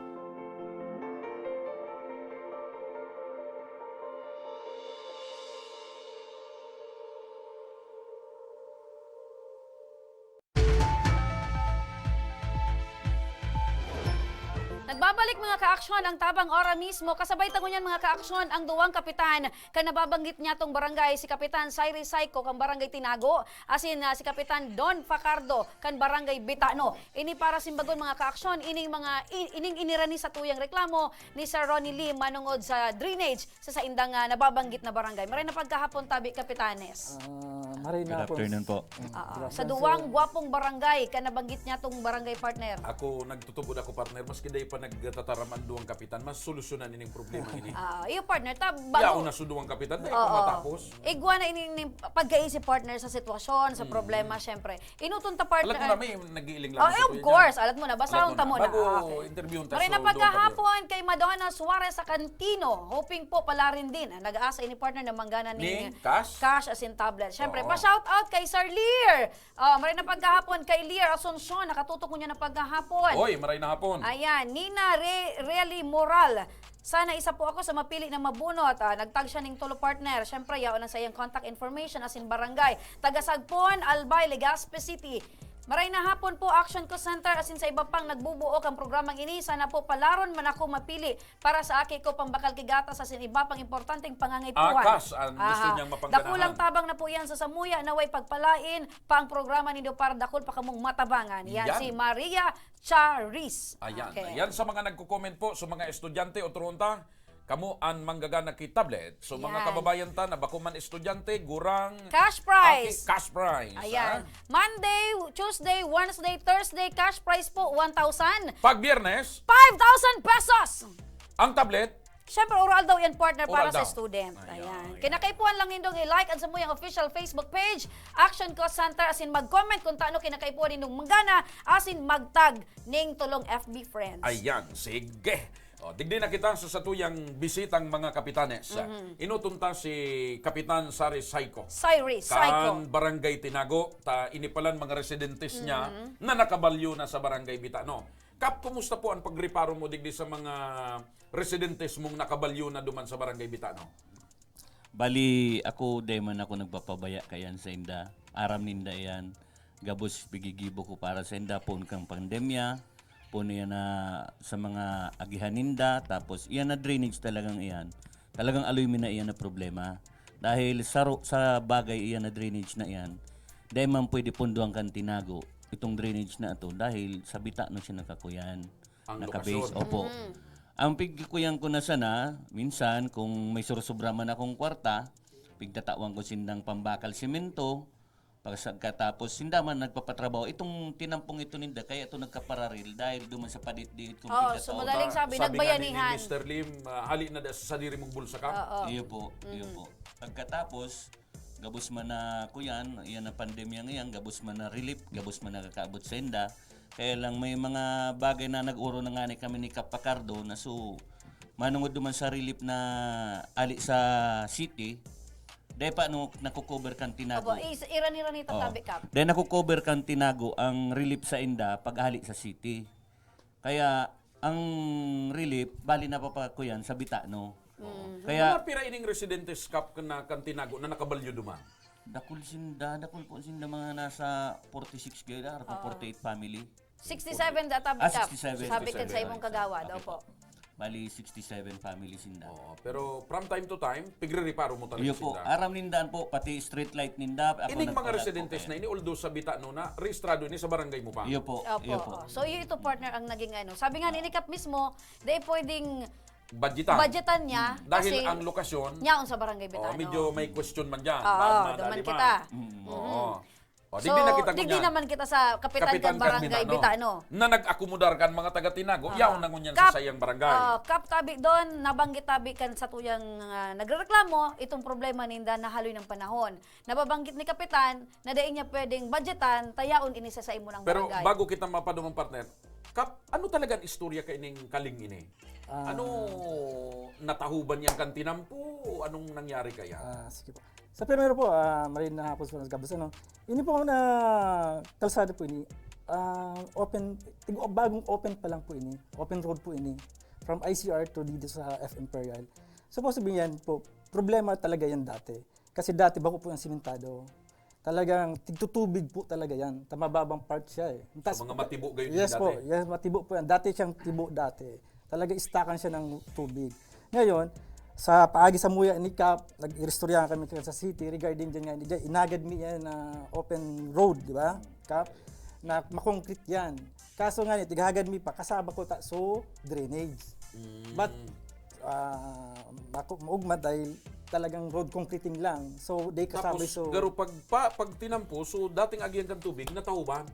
Nagbabalik, mga kaaksyon, ang Tabang Ora mismo. Kasabay ta ngunyan, mga kaaksyon, ang duwang kapitan kan nababanggit niyatong barangay, si Kapitan Cyrus Saico kan Barangay Tinago, asin, ah, si Kapitan Don Facardo kan Barangay Bitano. Ini para simbagon, mga kaaksyon, ining mga i-, ining inirani sa tuyang reklamo ni Sir Ronnie Lee manungod sa drainage sa saindang, ah, nababanggit na barangay. Maray na pagkahapon tabi, Kapitanes. Ah, maray na Good po. afternoon po. Mm, Ah, good sa afternoon, duwang sir. gwapong barangay, ka nabanggit niya tong barangay, partner. Ako, nagtutubod ako, partner. Maski dai pa nagtataram ang duwang kapitan, mas solusyonan ining problema ini. Ah, iyo, partner, ta, Yaon bago na sa duwang kapitan, dai Oo. pa matapos. Igwa na ining, ining pagkaisip, partner, sa sitwasyon, sa Mm. problema, syempre. Inuton ta, partner. Alam mo na, may nag-iiling lang Oh, sa eh, of tuyo course. dyan. Alam mo na, basahon Alam mo ta na. muna. Bago Ah, okay. interviewon ta Maray sa na duwang pagkahapon kay Madonna Suarez sa Cantino. Hoping po pala rin din. Ah, nag-aasa ini, partner, na manggana ni Ning cash? cash asin tablet. Siyempre, Oo. pa-shout out kay Sir Lear. Oh, maray na pagkahapon kay Lear Asuncion. Nakatutok ko niya na pagkahapon. Oy, maray na hapon. Ayan, Nina Re-, Really Moral. Sana isa po ako sa mapili na mabunot. Ah, nagtag siya ning tulo, partner. Siyempre, yaon ang sa iyang contact information asin barangay. Taga Sagpon, Albay, Legazpi City. Maray na hapon po, Action Call Center, asin sa iba pang nagbubuo kan programang ini. Sana po palaron man ako mapili para sa aki ko pambakal ki gatas asin iba pang importanteng pangangaipuhan. Akas ang gusto Aha. niyang mapangganahan. Dakulang tabang na po yan sa samuya, naway pagpalain pa ang programa nindo para dakul pa kamong matabangan. Yan Yan. si Maria Charis. Ayan. Okay. Ayan sa mga nagko-comment po, sa mga estudyante, o turon ta, kamo an manggagana ki tablet. So, mga Yan. kababayan ta na bako man estudyante, gurang Cash prize. aki, cash prize, Ayan. ha? Monday, Tuesday, Wednesday, Thursday, cash prize po, one thousand. Pag Biyernes? Five thousand pesos! Ang tablet? Siyempre, oral daw yan, partner, Oral para sa daw. student. Ayan. Ayan. Kinakaipuhan lang nindong i-like ang samuyang official Facebook page, Action Call Center, asin mag-comment kung taano kinakaipuhan nindong manggana, asin mag-tag ning tulong F B friends. Ayan, sige. O, digdi na kita sa satuyang bisitang mga kapitanes. Mhm. Inuton ta si Kapitan Sari Saiko. Cyrus Saiko. Kan Barangay Tinago, ta ini palan mga residentes niya Mhm. na nakabalyo na sa Barangay Bitano. Kap, kumusta po ang pagreparo mo digdi sa mga residentes mong nakabalyo na duman sa Barangay Bitano? Bali, ako, dai man ako nagpapabaya kaiyan sainda. Aram ninda iyan. Gabos pigigibo ko para sainda, poon kan pandemya, poon iyan na sa mga agihan ninda, tapos iyan na drainage talagang iyan. Talagang aloy mi na iyan na problema. Dahil sa ro-, sa bagay iyan na drainage na iyan, dai man pwede punduan kan Tinago itong drainage na ito dahil sa Bitano siya nakakuyan. Ang Naka-base, lokasyon. opo. Mm. Ang pigkukuyan ko na sana, minsan, kung may sursobra man akong kwarta, pigtatawan ko sindang pambakal semento, pagkatapos, sinda man nagpapatrabaho. Itong tinampong ito ninda, kaya ito nagkapararil dahil duman sa padit-dit kung Oo, pigtatao. so madaling Ta-, sabi, sabi nga ni nagbayanihan. Mister Lim, ah, hali na da sa sadiri mong bulsa ka. Oo. Iyo po, iyo Mhm. po. Pagkatapos, gabos man na kuyan, iyan na pandemya ngayan, gabos man na relief, gabos man nakakaabot sa inda. Kaya lang may mga bagay na nag-oro na nga ni kami ni Kap Pacardo na so, manungod naman sa relief na ali sa city, dahil pa no, nakukover kan Tinago. Abo, is, iran-iran ito, Oo. tabi, Kap. Dahil nakukover kan Tinago ang relief sa inda pag ali sa city. Kaya ang relief, bali napapakuyan sa Bitano. Mm. Kaya Mga pira ining residentes, Kap, na kan Tinago na nakabalyo duman? Dakul sinda, dakul po sinda, mga nasa forty-six gaya, harap Ah. forty-eight family. Sixty-seven data Ah, Bishop. sixty-seven. Sabi kan sa imong kagawad, Okay opo. po. Bali, sixty-seven family sinda. Oo, pero from time to time, pigre-reparo mo talaga Iyo po, sinda. aram nindan po, pati street light ninda. Ako Ining mga nagpala- residentes okay. na ini, although sa bita no na, rehistrado ini sa barangay mo pa. Iyo po, Opo. iyo po. Oh. So, iyo ito, partner, ang naging ano. Sabi nga ni Kap mismo, dahil pwedeng Budgetan. budgetan niya. Dahil kasi ang lokasyon, niya sa barangay oh, Bitano. medyo may question man dyan. Oo, Baka duman madali kita. pa. Mm. Oo. Oh, So, digdi na kita digdi ngunyan. naman kita sa kapitan, Kapitan kan barangay Carmen, ano? Bitano. Na nag-akomodar kan mga taga Tinago, Ah. yaon na ngunyan Kap- sa sayang barangay. Ah, Kap, tabi doon, nabanggit tabi kan sa tuyang ah, nagrereklamo, itong problema ninda na haloy ng panahon. Nababanggit ni Kapitan na dai niya pwedeng budgetan, tayaon ini sa saimo ng Pero barangay. bago kita mapaduman, partner, Kap, ano talaga ang istorya kaining kaling ini? Ah. Ano natahuban niyang kan Tinampo? Anong nangyari kaya? Ah, sige po. Sa primero po, ah, maray na hapon sa mga gabos, ano. Ini po na kalsada po ini, ah, open, tig-, bagong open pa lang po ini. Open road po ini. From I C R to dito sa F Imperial. So, po sabihin yan po, problema talaga yan dati. Kasi dati bako po yung simentado. Talagang tigtutubig po talaga yan. Tamababang part siya eh. Tas- mga matibo gayon Yes dati? po, yes, matibo po yan. Dati siyang tibo dati. Talaga istakan siya ng tubig. Ngayon, sa paagi sa muya ni Kap, nag-iristoryahan kami sa city regarding dyan nga. Dyan, inagad mi yan na open road, di ba, Kap? Na makoncrete yan. Kaso nga ni, tighagad mi pa, kasaba ko ta, so, drainage. Mm. But, ah, bako, maugma dahil talagang road concreting lang. So, they kasabay Tapos, so... garo pag, pa, pag Tinampo, so dating agihan kan tubig, natahuban.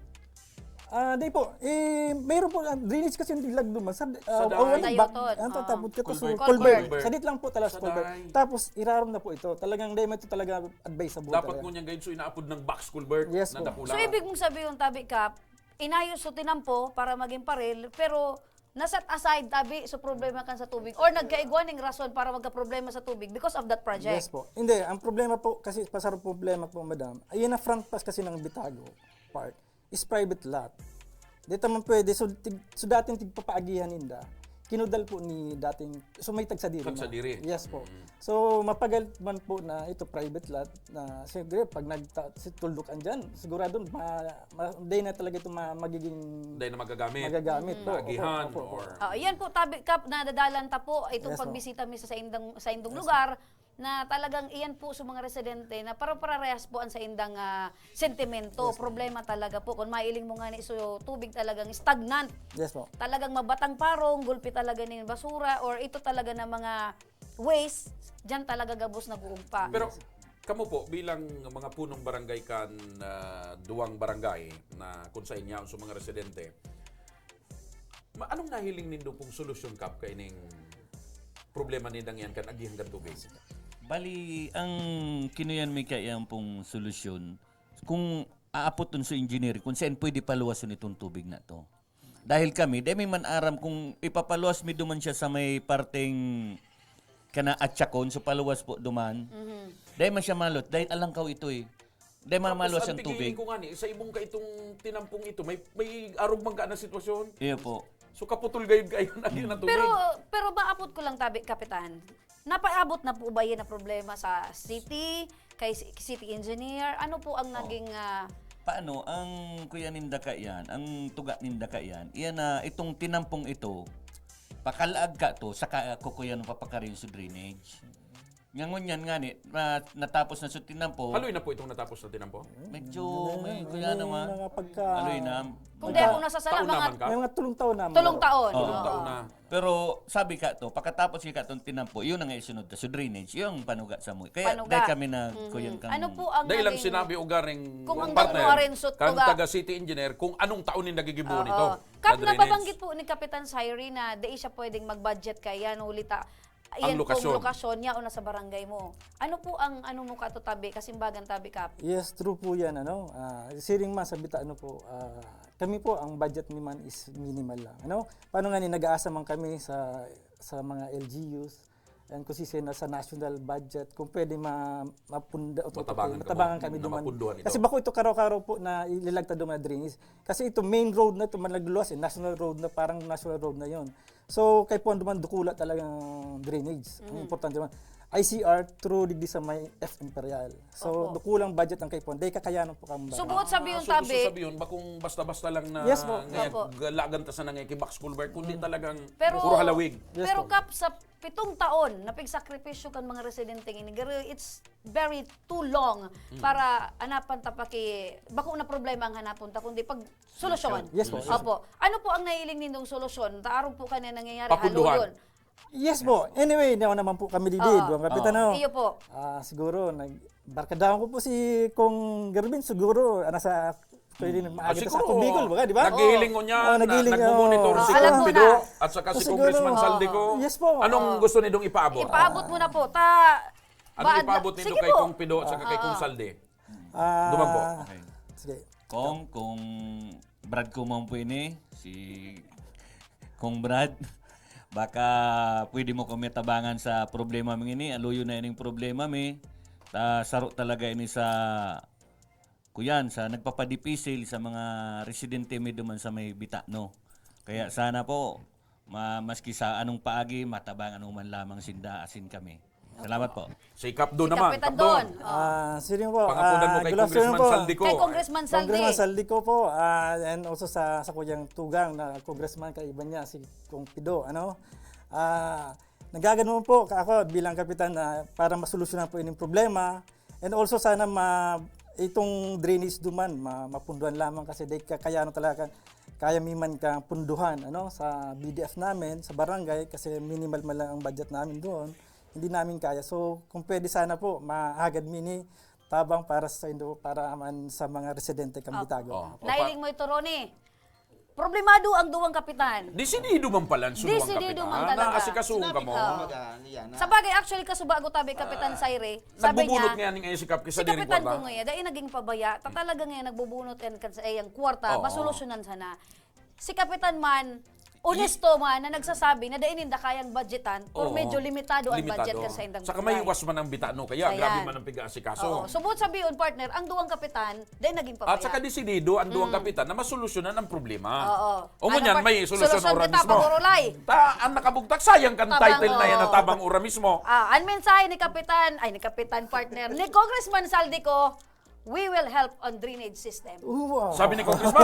Ah, di po. Eh, mayroon po, ang drainage kasi yung dilag duman. Sa, Sa oh, daan. ano, back, Dayuton, ano, ah. tapos ito, so, Culvert. culvert. Culvert. Sadit lang po talaga sa Sa culvert. daan. Tapos, irarom na po ito. Talagang di mo ito talaga advisable Dapat talaga. ngunyan gayon, so inaapod ng box culvert Yes na po. dakula. So, ibig mong sabihin, tabi, Kap, inayos so Tinampo para maging paril, pero na-set aside, tabi, so problema kan sa tubig or nagkaigwa ning rason para magka-problema sa tubig because of that project? Yes po. Hindi, ang problema po, kasi pasar problema po, madam, ayun na front pass kasi ng Bitago Park is private lot. Di ta man pwede, so, tig, so dating tigpapaagihan ninda, kinudal po ni dating, so may tagsadiri na. Tagsadiri. Yes po. Mm. So, mapagal man po na ito private lot na, siyempre, pag nagta, si tuldok andyan, sigurado, ma, ma, di na talaga ito ma, magiging Dahil na magagamit. magagamit po. Naagihan Opo, opo, or opo. Ah, iyan po, tabi, Kap, nadadalan ta po itong Yes, po. pagbisita mi sa saindang, saindong lugar na talagang iyan po sa mga residente na para-parehas po ang saindang ah, sentimento, Yes, po. Problema talaga po. Kung mailing mo nga ni so tubig talagang stagnant. Yes po. Talagang mabatang parong, gulpi talaga nin basura or ito talaga na mga waste, diyan talaga gabos nag-uumpa. Pero kamo po, bilang mga punong barangay kan ah, duwang barangay na kung sa inyo, sa mga residente, ma, anong nahiling nindo pong solusyon, Kap, kaining problema nindang yan kan agihan kan tubig? Bali, ang kinuyan mi kaiyan pong solusyon, kung aapoton sa engineer, kung saan pwede paluwason itong tubig na to. Dahil kami, di mi man aram kung ipapaluwas mi duman siya sa may parteng kana atsakon, so paluwas po duman. Di man siya malot, dahil alangkaw ito eh. Di mamaluwas Tapos, ang ang tigingin tubig. ko nga ni, sa ibong ka itong Tinampong ito, may, may arog man ka na sitwasyon. Iyo po. So, kaputol gayud kayo na yun ang tubig. Pero pero maabot ko lang tabi, Kapitan. Napaabot na po ba yan na problema sa city, kay ci- city engineer? Ano po ang naging ah, Paano ang kuya ninda ka yan, ang tuga ninda ka yan, iyan na itong Tinampong ito, pakalaag ka to, saka kukuyan papakarin sa drainage. Nga ngunyan nga ni, na, natapos na sa Tinampo, Haloy na po itong natapos na Tinampo? medyo may kuya May naman. mga pagka... Haloy na. Kung di ako nasasala, Taon mga naman ka? May mga tulong taon naman. Tulong taon. Oo. Tulong taon na. Pero sabi ka to, pagkatapos ka itong Tinampo, yun na nga isunod ka sa drainage, yung panuga sa mo. Kaya Panuga. dahil kami na kuyan kang... Ano po ang Dahil lang naging- sinabi o garing Kung ang partner, Lorenzo kang Tuga. Taga City Engineer, kung anong taon yung nagiging buo Oo. nito. Kap, na drainage. Nababanggit po ni Kapitan Syrie na di siya pwedeng mag-budget kaya, huli ta, Ang ayan pong lokasyon. lokasyon niya o nasa barangay mo. Ano po ang ano mo kato tabi, kasimbagan tabi, Kap? Yes, true po yan. Ano? Ah, siring man, sabi ta, ano po, ah, kami po, ang budget ni man is minimal lang. Ano? Paano nga ni, nag-aasa man kami sa sa mga L G Us, and kung sisay na sa national budget, kung pwede ma, mapunda, o Matabangan ka matabangan mo, kami na duman. mapunduhan ito. Kasi bako ito karaw-karaw po na ililagta duman na drainage. Kasi ito main road na ito, man nagluwas eh, national road na, parang national road na yon. So, kaipuhan duman dakula talagang drainage. Ang Mm. importante man, I C R through digdi sa may F Imperial. So, Opo. dakulang budget ang kaipuhan. Dai kakayanon po kang So, buot sabihin, Ah, so, gusto tabi, sabihin, bakong basta-basta lang na Yes po. ngayon, Opo. galagan ta sana ngayon kay box culvert, kundi Mm. talagang Pero, puro halawig. Yes pero po. Kap, sa pitong taon na pigsakripisyo kan mga residente ini, garo, it's very too long Mm. para hanapan ta pa ki, bako na problema ang hanapon ta, kundi pag solusyon. Yes po, yes po. Opo. Ano po ang nahiling nindong solusyon? Ta arog po kanina nangyayari, Papunduhan. haluyon. Yes po. Anyway, hindi ako naman po kami didi, Oo. Duwang Kapitan, Oo. no? Iyo po. Ah, siguro, nag-, barkadahan ko po si Kong Gervin, siguro, ano sa, pwede na Ah, maaga siguro. sa Bicol, baga, di ba? Naghihiling ko niya, Oo, na, naghihiling, nagmumonitor oo. si Oo, alam Kong ko Pido na. at saka si Siguro. Congressman Oo. Saldi ko. Yes po. Anong Oo. gusto nindong ipaabot? Ipaabot mo na po. Ta, Ano ba, ipaabot nindo sige kay po. Kong Pido at saka kay Oo. Kong Saldi? Ah, Duman po. Okay. sige. Kong, kung Brad ko man po ini, si Kong Brad, baka pwede mo kami tabangan sa problema mi ini. Aluyon na ining problema mi. Ta, saro talaga ini sa, kuyan, sa nagpapadipisil sa mga residente mi duman sa may Bitano. Kaya sana po, ma-, maski sa anong paagi, matabangan mo man lamang sinda, asin kami. Salamat po. Si Kap Don Si naman, Kapitan Kap Don. Don. Oh. Ah, sino po? Pangapunan mo Ah, kay good afternoon Congressman po. Saldi ko. Kay Congressman Saldi. Congressman Saldi ko po, ah, and also sa, sa kuyang tugang na congressman, kaiba niya, si Kong Pido, ano? Ah, nagagano po ka-, ako bilang kapitan na para masolusyonan po ining problema. And also sana ma-, itong drainage duman, ma-, mapunduhan lamang kasi dai kakayanon talaga, kaya mi man ka punduhan, ano, sa B D F namin, sa barangay, kasi minimal man lang ang budget namin doon. Hindi namin kaya. So, kung pwede sana po, mahagad mi ni tabang para sa indo, para man sa mga residente kan Opo. Bitago. Oh, Nailing mo ito, Ronnie. Problemado ang duwang kapitan. Desidido man pala ang duwang Desidido kapitan. man talaga. Naasikaso Sinabi kamo. ko, kumbaga, niya na Sa bagay, actually, kasubago tabi, Kapitan Ah, Saire, sabi nagbubunot niya, nga ning ayos si Kap, si kisa di rin Kapitan kwarta. ko ngayon, dai naging pabaya. Ta talaga ngayon, nagbubunot yan kan sa iyang kwarta, Oo. masolusyonan sana. Si Kapitan man, Onesto man na nagsasabi na dai ninda kayang budgetan or Oo. medyo limitado ang Limitado. budget kan saindang Saka barangay. May iwas man ang Bitano, kaya Ayan. grabe man ang pig-aasikaso. Oo. So, buot sabihin, partner, ang duwang kapitan, dai naging pabaya. At saka desidido ang duwang Mm. kapitan na masolusyonan ang problema. Oo. O Ano ngunyan, pa? may solusyon Solusyon ora kita, mismo. pagurulay. Ta, ang nakabugtak, sayang kan Tabang, title na yan na oo. tabang ora mismo. Ah, ang mensahe ni Kapitan, ay, ni Kapitan, partner, ni Congressman Saldico, "We will help on drainage system." Wow. Sabi ni Congressman,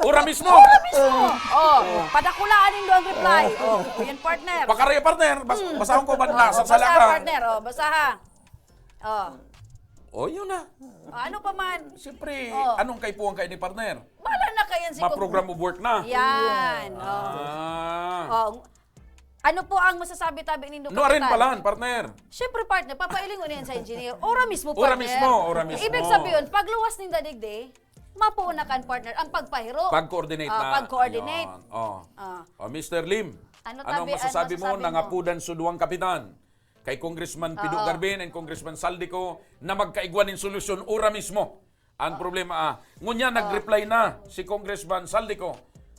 "Ora mismo." Ora mismo. Oh, padakulaan nindo ang reply. Oh, yan, partner. Pakaraya, partner. Bas-, Hmm. basahon ko, ban-, Oh, nasa basa, sala ka. partner. Oh, basaha. Oh. Oh, yun na. Oh, ano pa man? Siyempre, Oh. anong kaipuhan kayo ni partner? Bahala na kayo si Ma-program Cong- of work na. Yan. Oh. Ah. Oh, Ano po ang masasabi tabi nindo, No, arin Kapitan? Palan, partner. Siyempre, partner, papailingon niyan sa engineer. Ora mismo, Ora partner. mismo, ora mismo. Ibig sabihin, pagluwas ninda digdi, mapuon na kan partner ang pagpahiro. Pag-coordinate Ah, na. pag-coordinate. Ayun. Oh. Ah. Oh, Mister Lim, Ano ano ang tabi ang masasabi mo masasabi mo? Nangapudan sa duwang kapitan? Kay Congressman Pido Oo. Garbin and Congressman Saldico na magkaigwa nin solusyon ora mismo. Ang problema, ah, ngunyan, nag-reply na si Congressman Saldico.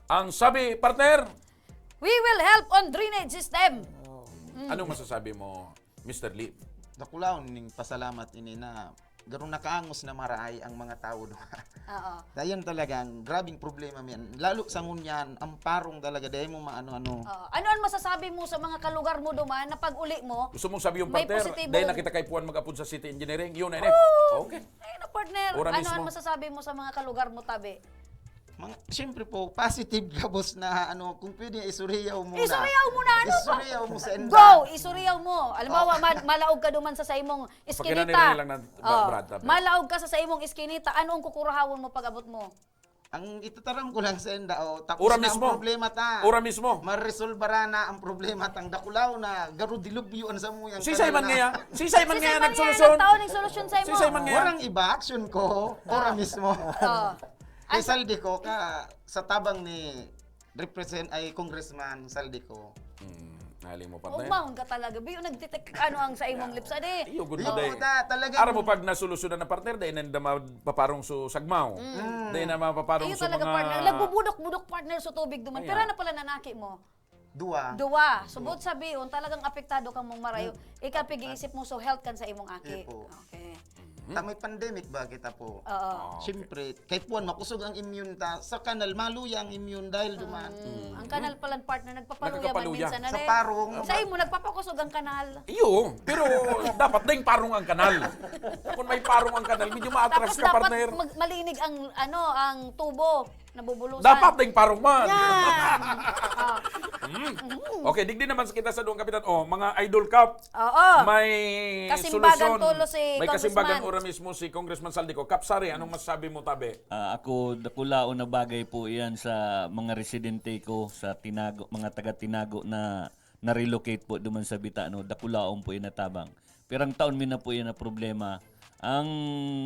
Ang sabi, partner? "We will help on drainage system." Mm. Anong masasabi mo, Mister Lee? Dakulaon ning pasalamat ini na garo nakaangos na marahay ang mga tawo duha. Oo. Dayon talagang grabing problema mi yan. Lalo sa ngunyan, ang parong talaga, dahil mo maano-ano. Oo. Ano ang masasabi mo sa mga kalugar mo duman na pag-uli mo, Gusto mong sabi yung may partner, positibo? Dahil nakita kay Puan mag-apod sa City Engineering, yun na yun eh. Oo. Okay. Ayun na, partner. Ora Ano mismo. ang masasabi mo sa mga kalugar mo, tabi? Mga, siyempre po, positive gabos na, ano, kung pwede, isuriyaw muna. Isuriyaw muna, ano ba? Isuriyaw mo sa enda. Go! Isuriyaw mo. Halimbawa, Oh. ma-, malaog ka duman sa, sa imong Pakiramdaman iskinita. lang ng Oh. Brad, tabi. Malaog ka sa, sa imong iskinita. Ano ang kukurahawon mo pag-abot mo? Ang itataram ko lang sa enda, oh, tapos Ora na ang mismo. problema ta. Ora mismo. Maresolbara na ang problema tang dakulaw na garo dilubyo an samuyang Sisay man kanal na. ngaya? Sisay man Sisay ngaya man ngaya nagsolusyon? nagtao ning solusyon sa imo? Sisay man ngaya? Warang iba, action ko. Ora mismo. Oh. Kay Saldico ka, sa tabang ni Represent-, ay, Congressman Saldico. Hmm, nahali mo, partner? Umahon ka talaga. Biyo, nagtitik, ano ang sa imong lips, adi? Iyo, good Iyo, day. puta, talagang Aram mo, pag nasolusyonan na, partner, dahil na nila mapaparong so sagmaw. Mm. Dahil na mapaparong Iyo so talaga, mga partner. Nagbubudok-budok, partner, so tubig duman. Kaya Pira na pala nanaki mo? Dua. Dua. So, buot sabihin, talagang apektado kang mong marayo. Mm. Ika, pig-iisip mo, so health kan sa imong aki. Iyo po. Okay. Mm. Ta may pandemic ba kita po? Oo. Ah, okay. Siyempre, kay puwan, makusog ang immune ta. Sa kanal, maluya ang immune dahil duman. Mm, ang kanal pala, partner, nagpapaluya man Nagkakapaluya. minsan. Ano Sa eh? parong, Sa imo, nagpapakusog ang kanal. Iyo, pero dapat ding parong ang kanal. Kung may parong ang kanal, medyo maatras Tapos ka, dapat partner. mag- malinig ang, ano, ang tubo. Nabubulusan. Dapat ding parong man. Yan. Ah, Mm. Okay, digdi naman sa kita sa duwang kapitan. Oh, mga Idol Cup, Oo. may Kasimbagan solusyon. tulo si May kasimbagan Congressman. Ora mismo si Congressman Saldico. Kap Sari, anong masasabi mo, tabi? Ah, ako, dakulaon na bagay po iyan sa mga residente ko sa Tinago, mga taga Tinago na na-relocate po duman sa Bitano. Dakulaon po iyan na tabang. Pirang taon mi na po iyan na problema. Ang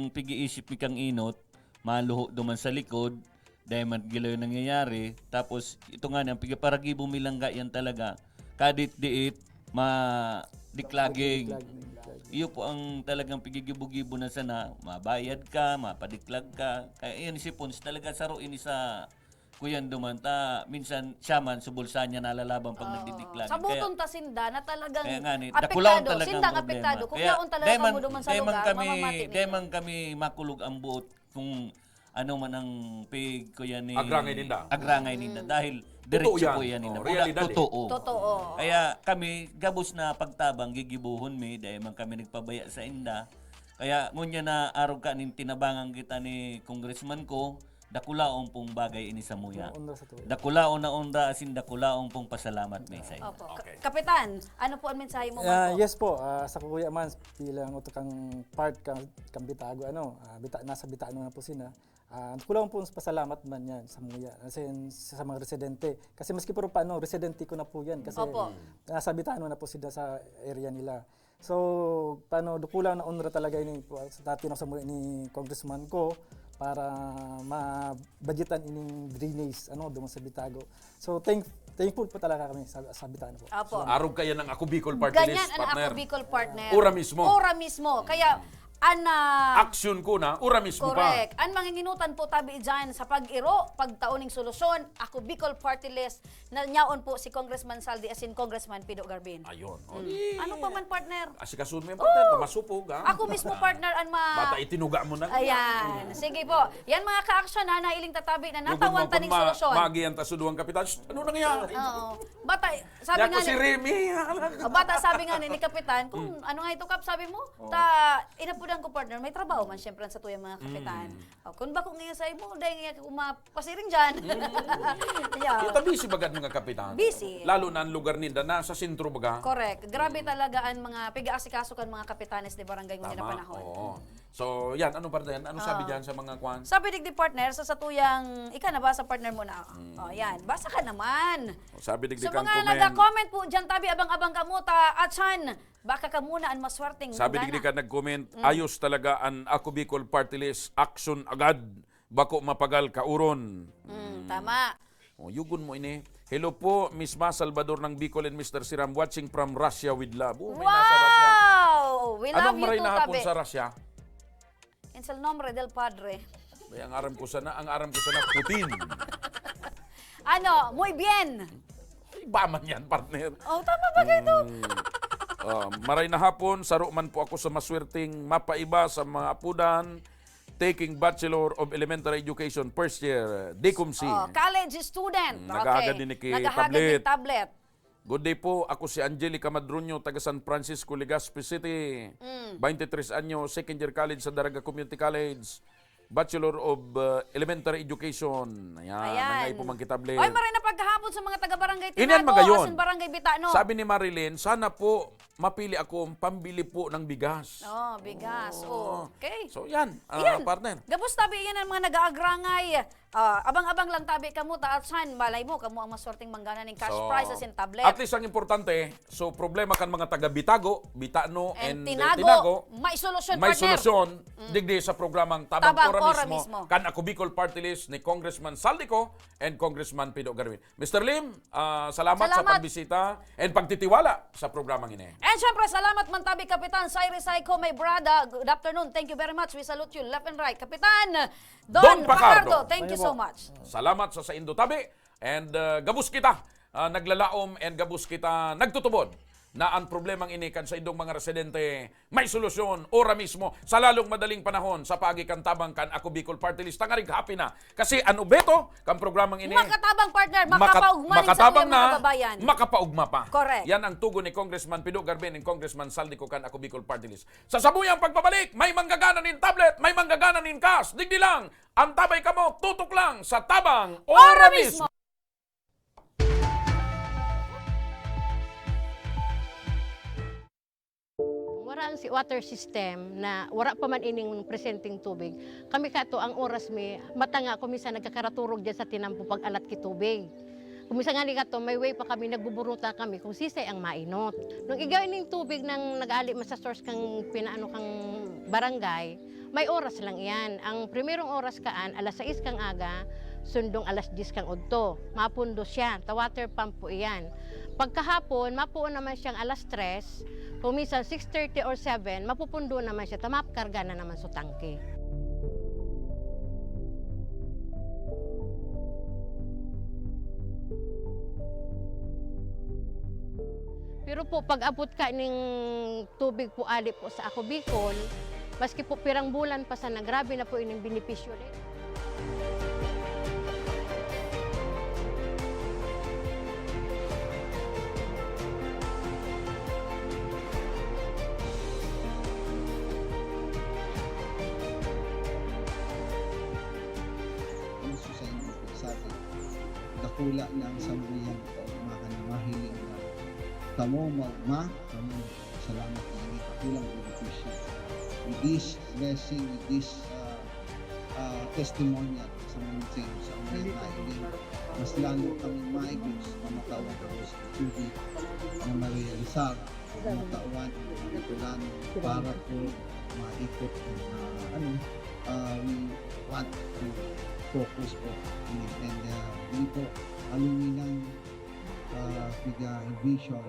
pig-iisip mi kang inot, maluho duman sa likod, dahil man gilayo nangyayari. Tapos, ito nga, ang pigparagibo mi lang yan talaga. Kadit-diit, ma diklaging. Iyo po ang talagang pigigibo-gibo na sana, mabayad ka, mapadiklag ka. Kaya iyan si Pons talaga saro ini sa kuyan duman ta, minsan siya man subulsa niya nalalaban pag nagdidiklag. Sa buton ta sinda na talagang Kaya nga ni, apektado. dakulaon talaga Sinda ang problema. apektado. Kung Kaya yaon talaga dahil man- kamo duman sa dahil man lugar, kami, mamamati dahil ninyo. man kami makulog ang buot kung ano man ang pig kuya ni Agrangay ninda. Agrangay ninda. Mm. Dahil Totoo diretso yan. po yan ninda. Oh, Mula, realidad eh. Totoo. Totoo. Kaya kami, gabos na pagtabang, gigibuhon mi, dahil man kami nagpabaya sa inda. Kaya ngunyan na arog ka nin tinabangan kita ni congressman ko, dakulaon pong bagay ini sa muya. Onra sa tuya. Dakulaon na onra, asin dakulaon pong pasalamat may sa inyo. Opo. Ka- Okay. Kapitan, ano po ang mensahe mo Ah, man po? Yes po, ah, sa kuya man, bilang uto kang part kang, kang Bitago, ano, ah, bita, nasa Bitano na po sina. Ah, kulang po sa pasalamat man yan sa muya, as in, sa mga residente. Kasi maski puro pa, ano, residente ko na po yan. Kasi Opo. nasa Bitano na po sila sa area nila. So, paano, kulang na onra talaga ini po sa dati na sa muya ni congressman ko para mabudgetan ining drainage, ano, doon sa Bitago. So, thank, thankful po talaga kami sa, sa Bitano po. Opo. Arog kaya ng Ako Bicol Party Ganyan List, ang partner. Ako Bicol partner. Ora mismo. Ora mismo. Kaya, ana, Aksyon ko na, ora mismo pa. Correct. Ang manginginutan po tabi dyan sa pag-iro, pagtao ning solusyon, Ako Bicol Party List, na nyaon po si Congressman Saldi asin Congressman Pido Garbin. Ayun. O, Mm. di, Ano pa man, partner? Asikasun mo yung partner, Oo. masupog, ha? Ako mismo, partner, ang ma- Bata, itinuga mo na. Ayan. Sige po. Yan, mga ka-action, ha, nahiling tatabi na Lugod natawan mo ta ning pa ma-, solusyon. Maagihan ta sa duwang kapitan. Shh, ano nangyari? Oo. Bata, sabi Kaya nga ko si ni- Remy. O, bata, sabi nga ni, ni Kapitan, kung ano nga ito, Kap, sabi mo, ta, inapudan ko, partner, may trabaho man, syempre, sa tuyang mga kapitan. O, kung bako ngayon sa imo, dahil nga ako mapasiring dyan. Yeah. Kita busy bagad mga kapitan. Busy. Lalo na ang lugar ninda, nasa sentro baga. Correct. Grabe talaga ang mga pig-aasikaso kan mga kapitanes de barangay ngunyan na Tama. panahon. Oo. So, yan. Ano pa rin? Ano sabi Ah. dyan sa mga kwan? Sabi digdi, partner, sa satuyang, ika na ba sa partner mo na? Oh, yan. Basa ka naman. O, sabi digdi Sa kang mga comment. nag-comment po dyan, tabi, abang-abang kamo ta, Atsan, baka ka muna ang maswerteng Sabi gana. digdi ka nag-comment, Mm. ayos talaga ang Ako Bicol Party List, action agad, bako mapagal kauron. Mm, tama. O, yugon mo ini. Hello po, Miss Ma Salvador ng Bicol and Mister Siram, watching from Russia with love. Oh, may nasa Russia. Wow! We love Anong you maray too, na hapon tabi. Sa Russia? En el nombre del Padre. Ay, ang aram ko sana, ang aram ko sana, Putin. Ano, muy bien. Iba man yan, partner. Oh, tama ba ito? Mm. Ah, maray na hapon, saro man po ako sa maswerteng mapaiba sa mga apudan, taking Bachelor of Elementary Education, first year, Dicumsi. Oh, college student. Mm, naghahagad Okay. din ni ki Naghahagad tablet. ni tablet. Good day po, ako si Angelica Madroño, taga San Francisco, Legazpi City. Mm. Twenty-three anyo, second year college sa Daraga Community College. Bachelor of uh, Elementary Education. Ayan, Ayan. nangaipo man ki tablet. Oy, maray na paghahapon sa mga taga-barangay Inan Tinago, magayon. Asin Barangay Bitano. Sabi ni Marilyn, sana po mapili ako ang pambili po ng bigas. Oh, bigas. Oo. Oh, okay. So yan, ah, Yan. Partner. Gabos tabi, yan ang mga nag-aagrangay. Ah, abang-abang lang tabi kamo, ta Atsan, malay mo, kamo ang maswerteng manggana ning cash So, prizes and tablet. At least ang importante, so problema kan mga taga Bitago, Bitano, And and, eh, Tinago, Tinago, may solusyon, may partner. solusyon, Mm. digdi sa programang Tabang, Tabang Ora, Ora mismo, Mismo. Kan Ako Bicol Party List ni Congressman Saldico and Congressman Pido Garwin. Mister Lim, ah, salamat, sa Salamat. pagbisita and pagtitiwala sa programang ini. And syempre, salamat man tabi, Kapitan Cyrus Saico, my brother. Good afternoon. Thank you very much. We salute you left and right. Kapitan Don Don, Pacardo. Pacardo, thank you Thank you so po. much. Salamat sa saindo tabi and ah, gabos kita ah, naglalaom and gabos kita nagtutubod na ang problemang ini kan saindong mga residente may solusyon, ora mismo, sa lalong madaling panahon, sa paagi kan tabang kan Ako Bicol Party List. Tangarig happy na. Kasi an obheto kan programang ini, Makatabang, partner, maka-, makapaugma rin sa makatabang mga na, kababayan. Makapaugma pa. Correct. Yan ang tugon ni Congressman Pido Garben and Congressman Saldi Co kan Ako Bicol Party List. Sa samuyang pagbabalik, may manggagana nin tablet, may manggagana nin cash. Digdi lang, antabay kamo, tutok lang sa Tabang Ora Ora mismo. Mismo. Wara ang si-, water system na wara pa man ining presenteng tubig. Kami kato, ang oras mi, mata nga ako minsan nagkakaraturog dyan sa tinampo pag-alat ki tubig. Kung minsan nga ni kato, may way pa kami, nagbuburuta kami kung sisay ang mainot. Nung igwa ining tubig nang nag-ali man sa source kang pinaano kang barangay, may oras lang iyan. Ang primerong oras kaan, alas sais kang aga, sundong alas diyes kang udto. Mapundo siya, ta water pump po iyan. Pagkahapon, mapuon naman siyang alas tres, kung minsan six thirty or seven, mapupundo naman siya, ta makarga na naman sa tangke. Pero po, pag-abot ka ning tubig po, ali po sa Ako Bicol, maski po pirang bulan pa sana, grabe na po ining benepisyo din. Ang susayin ko sa atin, dakula na ang samuyang kaugmahan na mahiling na kamo maugma, kamo salamat na ini dakulang benepisyo. With this blessing, with this, ah, ah, testimonial sa mga sa mga nailing, mas lalo kami maigos na makawan ko sa tubig na marealisar, matawan, matulanan para po maikot ang, ah, ano, ah, we want to focus po. And, ah, hindi po aluminang, ah, piga vision.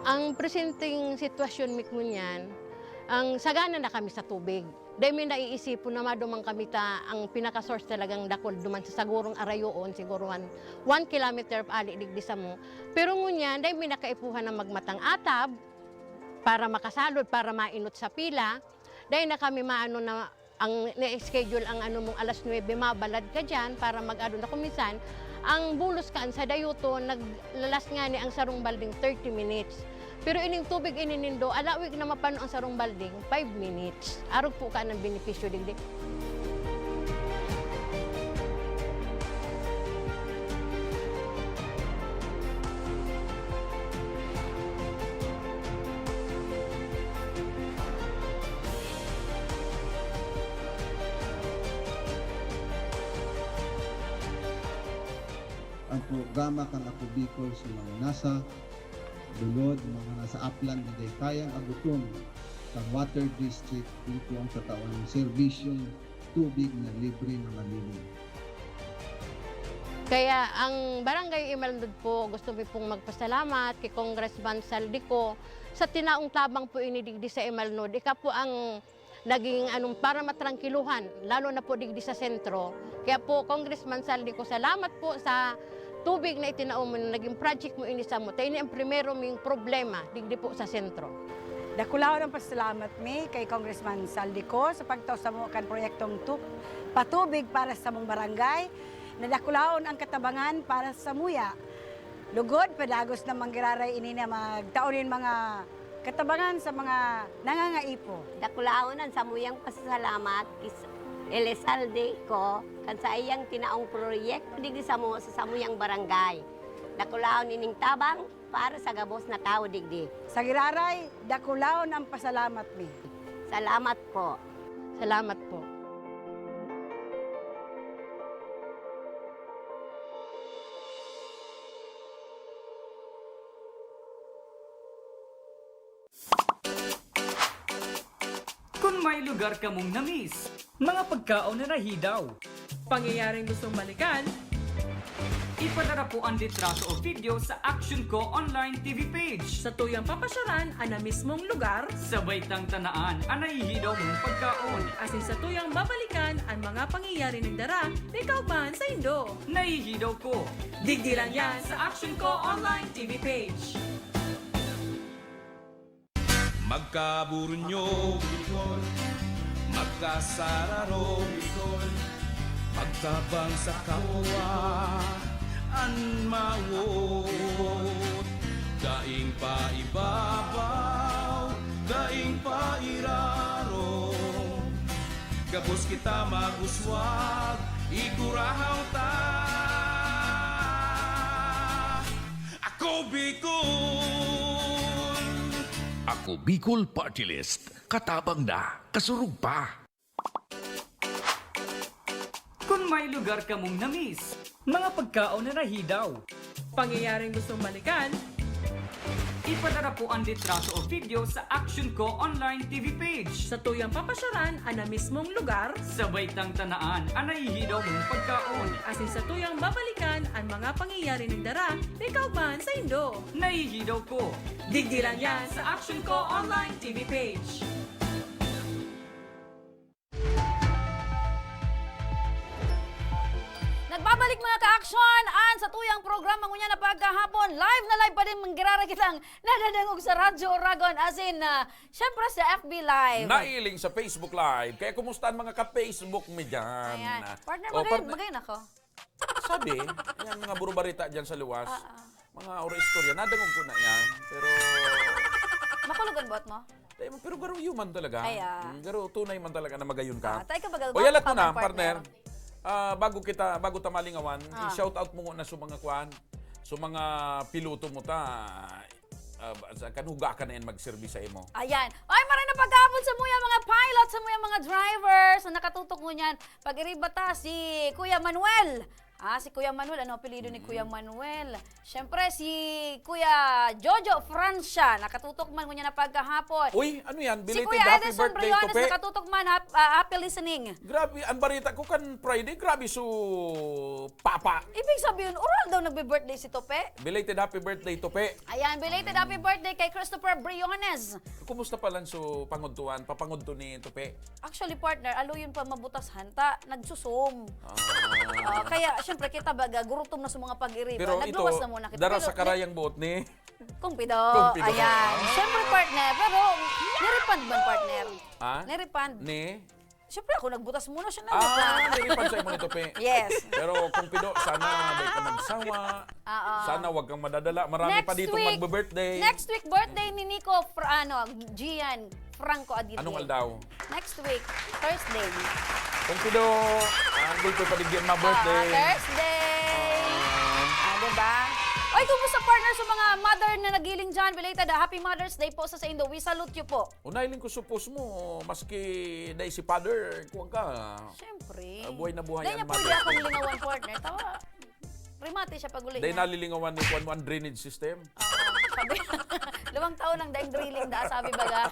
Ang presenteng sitwasyon mi ngunyan, ang sagana na kami sa tubig. Dai mi naiisipon na maduman kami ta ang pinaka-source talagang dakul duman sa sagurong arayoon, siguro one, one kilometer paali digdi samo. Pero ngunyan, dai mi na kaipuhan na magmatang atab para makasalod, para mainot sa pila. Dai na kami maano na ang na-schedule ang ano mong alas nuebe, mabalad ka diyan para mag-ano na. Kung minsan, ang bulos kaan sa dayuton, naglalas ngani ang sarong balding thirty minutes. Pero ining tubig ini nindo, alawig na mapano ang sarong balding, five minutes. Arog po ka ng benepisyo digdi. Ang programa kan Ako Bicol sa mga nasa lulod, mga nasa upland na dai kayang abuton kan water district, ito ang tatawan ng serbisyong tubig na libre na malinis. Kaya ang Barangay Imalnod po, gusto mi pong magpasalamat kay Congressman Saldi Co sa tinaong tabang po ini digdi sa Imalnod. Ika po ang naging, anong, para matrangkiluhan, lalo na po digdi sa sentro. Kaya po, Congressman Saldi Co, salamat po sa tubig na itinao mo, na naging project mo ini samo. Ta ini ang primero ming problema digdi po sa sentro. Dakulaon ang pasalamat mi kay Congressman Saldi Co sa pagtao samo kan proyektong tu-, patubig para sa samong barangay. Nadakulaon ang katabangan para sa samuya. Lugod, padagos na manggiraray ini na magtao nin mga katabangan sa mga nangangaipo. Dakulaon an samuyang pasasalamat ki Elizalde Co kan saiyang tinaong proyekto digdi samo sa samuyang barangay. Dakulaon ining tabang para sa gabos na tawo digdi. Sa giraray, dakulaon ang pasalamat mi. Salamat po. Salamat po. Kun may lugar kamong na-miss, mga pagkaon na nahidaw, pangyayaring gustong balikan, Padara po ang litrato o video sa Action Ko Online T V page. Sa tuyang papasyaran an na mismong lugar. Sabay tang tanaan an nahihidaw mong pagkaon. Asin sa tuyang babalikan an mga pangyayari nagdara na kauban saindo. Nahihidaw ko. Digdi lang yan sa Action Ko Online T V page. Magkaburunyo, magkasararo, magtabang sa kapwa, an mawot. Daing paibabaw, daing pairaro, gabos kita mag-uswag, igurahaw ta. Ako Bicol! Ako Bicol Party List. Katabang na, kasurog pa. Kung may lugar kamong na-miss, mga pagkaon na nahidaw, pangyayaring gustong balikan, ipadara po ang litrato o video sa Action Ko Online T V page. Sa tuyang papasyaran an na mismong lugar. Sabay tang tanaan an nahihidaw mong pagkaon. Asin sa tuyang babalikan an mga pangyayari nagdara na kauban saindo. Nahihidaw ko. Digdi lang yan sa Action Ko Online T V page. Nagbabalik, mga ka-action, an satuyang programa ngunyan na pagkahapon. Live na live pa din manggirara kitang nadadangog sa Radyo Oragon, asin, ah, syempre sa F B Live. Nailing sa Facebook Live. Kaya kumusta ang mga ka-Facebook mi dyan? Ayan. Partner, O, magayon, partner. magayon ako. Sabi, yan mga burubarita dyan sa luwas. Ah, ah. Mga oro istorya, nadangog ko na yan. Pero Makulog an buot mo? Dai mo, pero garo human talaga. Ay, ah. Mm, garo tunay man talaga na magayon ka. Ah, tayo ka bagal O, yalat mo na, partner. partner. Ah, bago kita, bago ta malingawan, Ah. i-shout out mo na sa mga kwan, sa mga piloto mo ta. Ah, sa kan huga ka na yan magserbi sa imo. Ayan. Ay, maray na pagkahapon sa muya mga pilot, sa muya mga drivers na nakatutok ngunyan. Pag-iriba ta si Kuya Manuel. Ah, si Kuya Manuel, ano apelyido ni Kuya Mm. Manuel? Siyempre, si Kuya Jojo Francia, nakatutok man ngunyan na pagkahapon. Uy, ano yan? Si Belated Kuya happy Edison birthday, Briones, Tope. nakatutok man, hap-, ah, happy listening. Grabe, ang barita ko kan Friday, grabe su papa. Ibig sabihin, oral daw nagbe-birthday si Tope? Belated happy birthday, Tope. Ayan, belated happy birthday kay Christopher Briones. Kumusta pa lang su pangudtuan, papangudto ni Tope? Actually, partner, aloyon pa mabutas hanta, nagsusum. Ah. Ah, kaya, syempre, kita baga, gurutom na sa mga pag-iriba. Pero Nagluwas ito, na muna kita. dara Pero sa karayang buot ni Kung Pido. Kung Pido. Ayan. Ah. Syempre, partner, pero nirefund man, partner. Ah? Nirefund. Ni? Syempre, ako nagbutas muna siya na. Ah, nirefund sa imo ni Tope. Yes. Pero kung Pido, sana di ka magsawa. Oo. Sana wag kang madadala. Marami Next pa ditong week, magbe-birthday. next week, birthday ni Nico, Fra-, ano, Gian Franco Aditya. Anong aldaw? Next week, Thursday. Kung Pido, ah, ang gulpo pa digdi ang mga Ah, birthday. Thursday. Ah. Ah, diba? Oy, kumusta, partner, sa mga mother na nagiling dyan? Belated, ah, happy Mother's Day po sa saindo. We salute you po. Unay ling ko suppose mo, maski dai si father, kuwan ka. Siyempre. Ah, buhay na buhay Dahil ang niya pwede mother. akong lingawan, partner. Tawa, remate siya pag uli Dahil niya. nalilingawan ni kuwan mo ang drainage system. Oo, sabi, limang taon nang daing drilling da, sabi baga.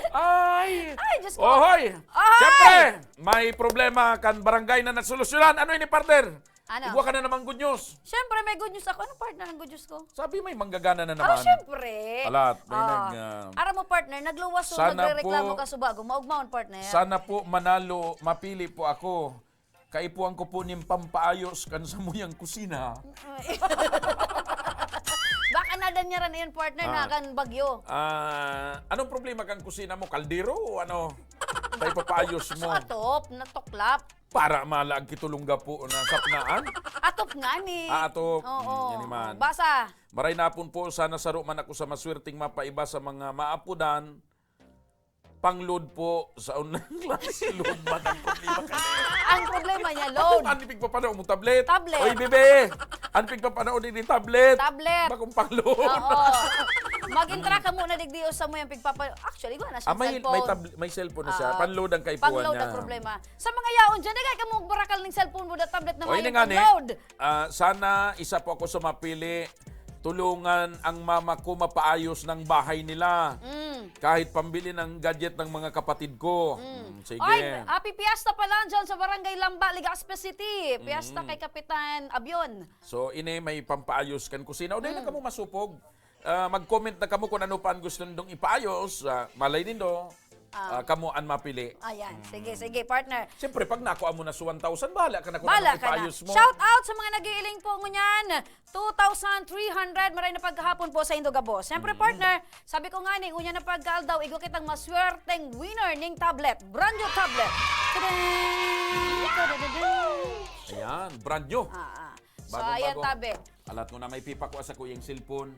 Ay! Ay, Diyos ko. Ohoy! Ohoy! Siyempre, may problema kan barangay na nasolusyonan. Ano ini, partner? Ano? Igwa ka na namang good news. Siyempre, may good news ako. Ano, partner, ang good news ko? Sabi, may manggagana na Oh, naman. siyempre. Alat, may Ah. nag, ah, Aram mo, partner, nagluwas o Sana nagrereklamo po, ka subago. Maugmaon, partner. sana po manalo, mapili po ako. Kaipuhan ko po nin pampaayos kan samuyang kusina. Baka nadanyaran na yun, partner, Ah. na kan bagyo. Ah, anong problema kan kusina mo? Kaldero o ano? Sa ipapaayos mo? So, atop, natuklap. Para malaag kitulong gapo na sapnaan? Atop nga ni. Ah, atop. Oo. Mm, yan naman. Basa. Maray na hapon po, sana saro man ako sa maswerteng mapaiba sa mga maapodan. Pang-load po sa online class. Load man ang problema kanina. Ang problema niya, load. Ano pigpapanaw mo, tablet? Tablet. Oy, bebe! Ano pigpapanaw din yung tablet? Tablet. Bakong pang-load. Oo. Mag-intra ka muna, digdi, o sa mo yung pigpapa-, actually, wala na siya Ah, may, cellphone. may tab-, may cellphone na siya. Ah, Pang-load ang kaipuhan pang-load niya. ang problema. Sa mga yaon dyan, nagay ka mong barakal ng cellphone mo na tablet na O, may yun nga ni. pang-load. Ah, sana isa po ako sa mapili. Tulungan ang mama ko mapaayos ng bahay nila. Mm. Kahit pambili ng gadget ng mga kapatid ko. Mm. Mm, sige. Oy, happy fiesta pala dyan sa Barangay Lamba, Legazpi City. Fiesta Mm. kay Kapitan Abion. So, ini may pampaayos kan kusina. O, dahil Mm. na kamo masupog. Ah, mag-comment na kamo kung ano pa ang gusto nindong ipaayos. Ah, malay nindo, Ah. ah, kamo ang mapili. Ayan. Mm. Sige, sige, partner. Siyempre, pag nakuha mo na sa one thousand, bahala ka na kung Bahala anong ka na. ipaayos mo. Shout out sa mga nag-iiling po ngunyan. Two thousand three hundred, maray na pagkahapon po sa Indo Gabos. Siyempre, Mm. partner, sabi ko nga ni, ngunyan na pagkaaldaw, igwa kitang maswerteng winner ning tablet. Brand new tablet. Tada! Tada-da-da! Ayan, brand new. Ah, ah. So, Bagong ayan, bago. tabi. Alat ko na may pipa ko sa kuyang cellphone.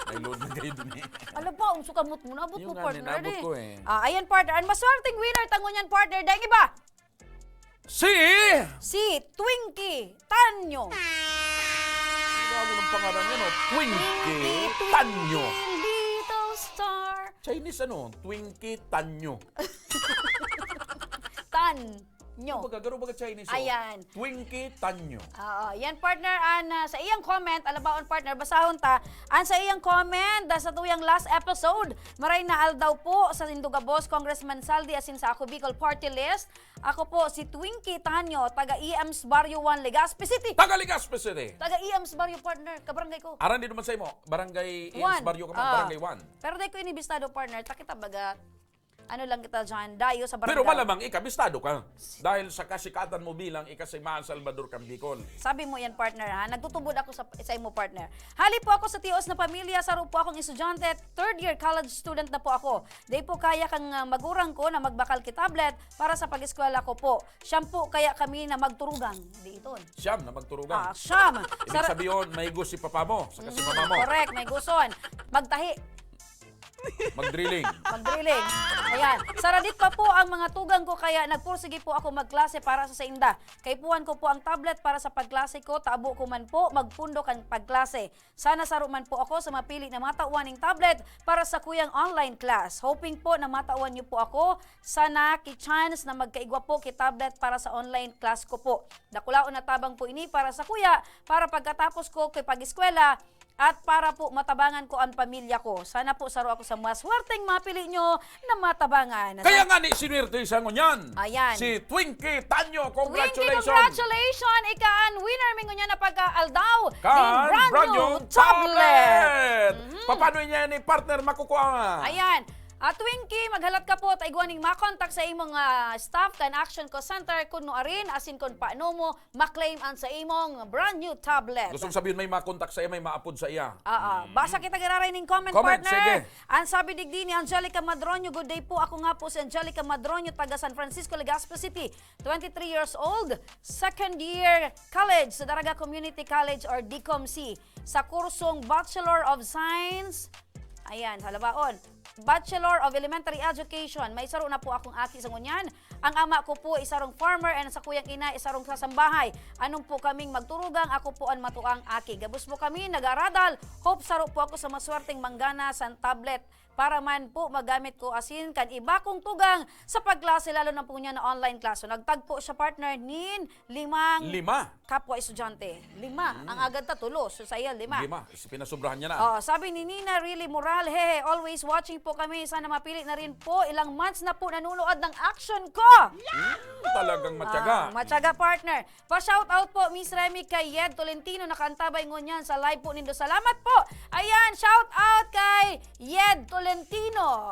May load na kayo dun eh. Alam pa, unso kamot mo na, abot Yung mo, nga, partner, ninabot eh. ko eh. Ah, ayan, partner. Ang maswerteng winner, tango niyan, partner. Dahil iba? Si? Si Twinkie Tanyo. Bago ng pangalan niya, no? Twinkie Twinkie, Tanyo. Twinkie, little star. Chinese ano? Twinkie Tanyo. Tan. Nyo. Ano baga? Garo baga Chinese, oh. Ayan. Twinkie Tanyo. Oo, yan, partner, an, ah, sa iyang comment, alabaon, partner, basahon ta, an sa iyang comment, ah, sa tuyang last episode, maray na aldaw po, sa Indugabos, Congressman Saldi, asin sa Ako Bicol Party List, ako po si Twinkie Tanyo, taga E M's Barrio one, Legazpi City. Taga Legazpi City. Taga E M's Barrio, partner, kabarangay ko. Aran din naman sa imo, barangay E M's One. Barrio ka man, Ah. barangay one. Pero di ko inibistado, partner, takita baga, ano lang kita dyan, dayo sa Pero barangay. malamang ika, bistado ka. Dahil sa kasikatan mo bilang ika si Mahal Salvador kan Bicol. Sabi mo yan, partner, ha? Nagtutubod ako sa, sa imo, partner. Hali po ako sa tios na pamilya, saro po akong estudyante, third year college student na po ako. Di po kaya kang, ah, magurang ko na magbakal ki tablet para sa pag-eskwela ko po. Siyam po kaya kami na magturugang. Di iton. Siyam na magturugang. Ah, siyam. Ibig Sara- sabihin, may gusto si papa mo, saka si Mhm, mama mo. correct, may guson. Magtahi. Mag-drilling. Mag-drilling. Ayan. Saradit pa po ang mga tugang ko, kaya nagpursige po ako magklase para sa sainda. Kaipuhan ko po ang tablet para sa pagklase ko, tabo ko man po magpundo kan pagklase. Sana saro man po ako sa mapili na matawan ning tablet para sa kuyang online class. Hoping po na matawan niyo po ako. Sana ki chance na magkaigwa po ki tablet para sa online class ko po. Dakulaon na tabang po ini para sa kuya, para pagkatapos ko kay pag-eskwela, at para po matabangan ko ang pamilya ko. Sana po saro ako sa maswerteng mapili nyo na matabangan. Kaya nga ni sinuwerte sa ngunyan. Ayan. Si Twinkie Tanyo, Twinkie, congratulations. congratulations! Ika an winner mi ngunyan na pagkaaldaw Kan ning brand brand new new tablet. tablet. Mhm. Paano niya ni partner makukuha? Ayan. Ah, Twinkie, maghalat ka po, ta igwa ning makontak sa imong, ah, staff kan Action Call Center kun nuarin, asin kun paano mo ma-claim an sa imong brand new tablet. Gusto kong sabihin, may makontak sa iya, may maapod sa iya. Oo. Mm. Basa kita giraray ning comment, Comment, partner. sige. Ang sabi digdi ni Angelica Madroño, "Good day po. Ako nga po si Angelica Madroño, taga San Francisco, Legazpi City. Twenty-three years old, second year college sa Daraga Community College or DCOMC. Sa kursong Bachelor of Science," ayan, halabaon. Bachelor of Elementary Education. May saro na po akong aki sa ngunyan. Ang ama ko po isarong farmer and sa kuyang ina isarong sasambahay. Anong po kaming magturugang, ako po ang matuang aki. Gabos po kami nag-aradal. Hope saro po ako sa maswerteng manggana sa tablet para man po magamit ko asin kan iba kong tugang sa pagklase, lalo na po niya na online class. So, nagtagpo siya, partner, nin limang Lima. kapwa estudyante. Lima. Mm. Ang agad ta, tulo. So, sa iya, lima. Lima. Is-, pinasobrahan niya na. Oh, sabi ni Nina Really Moral, "Hehe, always watching po kami. Sana mapili na rin po. Ilang months na po nanonood ng action ko." Mm, talagang matyaga. Ah, matyaga, partner. Pa-shoutout po, Miss Remy, kay Yed Tolentino, nakaantabay ngunyan sa live po nindo. Salamat po. Ayan, shoutout kay Yed Tolentino.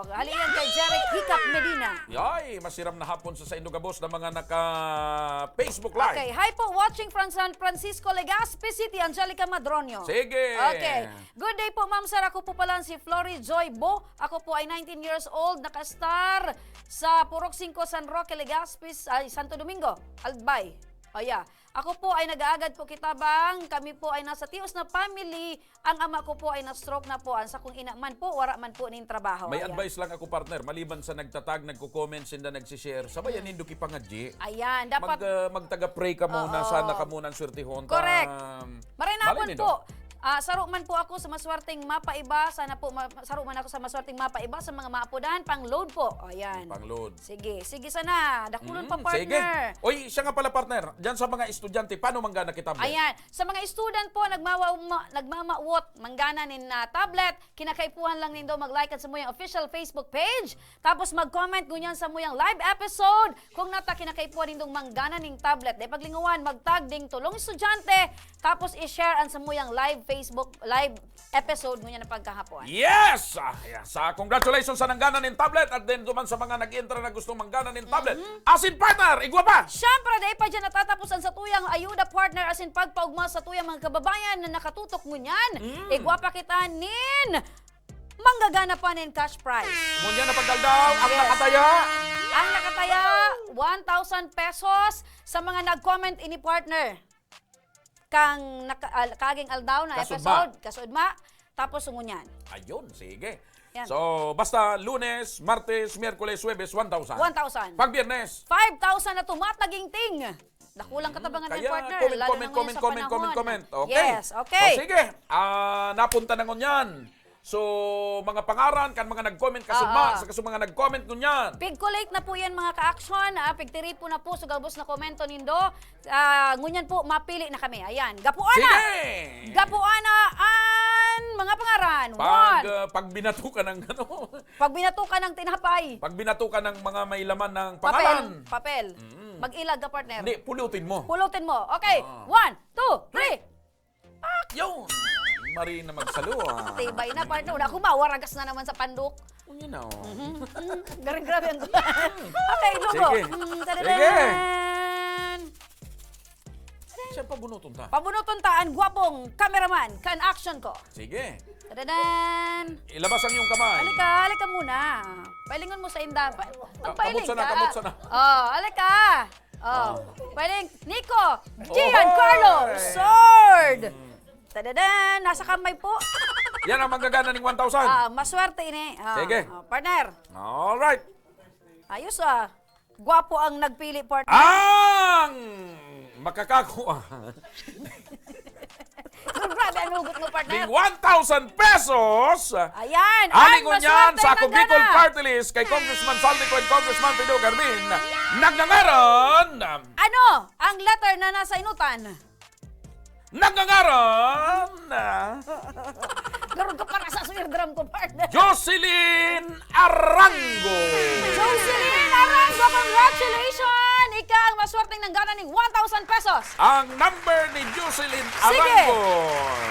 Hali yan kay Jeric Hiccup Medina. Yay! Masiram na hapon sa saindo gabos na mga naka-Facebook Live. Okay. Hi po, watching from San Francisco, Legazpi City, Angelica Madroño. Sige. Okay. Good day po, ma'am, sir. Ako po pala si Flory Joy Bo. Ako po ay nineteen years old, nakastar sa Purok Singko, San Roque, Legazpi, ay, Santo Domingo, Albay. Oh, yeah. Ako po ay nag-aagad po kitabang. Kami po ay nasa tios na family. Ang ama ko po ay na-stroke na po. Ang sakong ina man po, wara man po nin trabaho. May Ayan. advice lang ako, partner. Maliban sa nagtatag, nagko-comment, sinda nagsishare, sabayan Mm. nindo kipangadyi. Ayan, dapat Mag, ah, magtaga-pray ka muna. Oo. Sana ka muna ang swertehon. Correct. Ta-, Maray na malay hapon nindo. po. Ah, saro man po ako sa maswerteng mapaiba. Sana po ma-, saro man ako sa maswerteng mapaiba sa mga maapodan. Pang-load po. O, yan. Pang-load. Sige, sige sana. Dakulon pa, Mm, sige. partner. Oy, siya nga pala, partner. Diyan sa mga estudyante, paano manggana kita, Beth? Ayan. Sa mga student po, nagmawa-, ma-, nagmamawot, manggana nin, ah, tablet, kinakaipuhan lang nindo mag-like kan samuyang official Facebook page. Tapos mag-comment ngunyan samuyang live episode. Kung nata kinakaipuhan nindong manggana ning tablet, dai paglingawan, mag-tag ding tolong estudyante, tapos i-share an samuyang live Facebook live episode ngunyan na pagkahapon. Yes! Ah, yes. Ah, congratulations sa nanggana nin tablet at din duman sa mga nag-intra na gustong manggana nin tablet. Mhm. Asin partner, igwa pa! Siyempre, dai pa dyan natatapos ang satuyang ayuda, partner, asin pagpaugma sa tuyang mga kababayan na nakatutok ngunyan. Mm. Igwa pa kita nin manggagana pa nin cash prize. Ngunyan na pag-aldaw, ang Yes. nakataya. Ang nakataya, one thousand pesos sa mga nag-comment ini, partner. Kang naka-, al-, kaging aldaw na Kasudma. episode, kasudma, tapos ngunyan. Ayun, sige. Yan. So, basta Lunes, Martes, Miyerkules, Huwebes, one thousand. One thousand. Pag Biyernes. Five thousand na tumatagingting. Dakulang Mm, katabangan yan, kaya partner, comment, lalo na comment, ngayon comment, sa comment, panahon. comment. Okay. Yes, okay. O, sige. Ah, napunta na ngunyan. So, mga pangaran kan mga nag-comment kasudma, Oo. sa kasong mga nag-comment ngunyan. Pigkulate na po yan, mga ka-action. Ah, pigtiripon na po sa gabos na komento nindo. Ah, ngunyan po, mapili na kami. Ayan. Gapuana! Sige! Gapuana an mga pangaran. Pag, One. ah, pag binatukan ng ano, Pag binatukan ng tinapay. pag binatukan ng mga may laman ng Papel. pangalan. Papel. Mm. Mag-ilag ka, partner. Hindi, pulutin mo. Pulutin mo. Okay. Ah. One, two, three. Yun! Marina magsalo, ah. Tibay na, partner. Wala akong mawaragas na naman sa pandok. Yun yun, oh. Mhm. Mm, garing grabe ang Okay, logo. Sige. Mm, Sige. tadadan! Siya, pabunuton ta. Pabunuton ta an gwapong cameraman kan action ko. Sige. Tadadan! Ilabas ang iyong kamay. Halika, halika muna. Pailingon mo sa inda. Pa-, Ah, magpailing kamot sana, ka. kamot sana. Oh, halika. Oh. Oh. Pwedeng Nico, Gian, Ohoy! Carlo, sword! Mm. Tadadan! Nasa kamay po. Yan ang manggagana ning one thousand. Ah, maswerte ini. Ah, Sige. ah, partner. Alright. Ayos, ah. Gwapo ang nagpili, partner. Ang makakakuha. Grabe ang hugot mo, partner. Ning one thousand pesos. Ayan, Aling ang ngunyan maswerte sa Ako Bicol nanggana. Party List kay Congressman Saldi Co and Congressman Pido Carmen. Nagngangaran. Ano ang letter na nasa inutan? Nagngangaran. Garog ka para sa swear drum ko, partner. Jocelyn Arango. Jocelyn Arango, congratulations! Ika ang maswerteng nanggana ning one thousand pesos. Ang number ni Jocelyn Sige. Arango.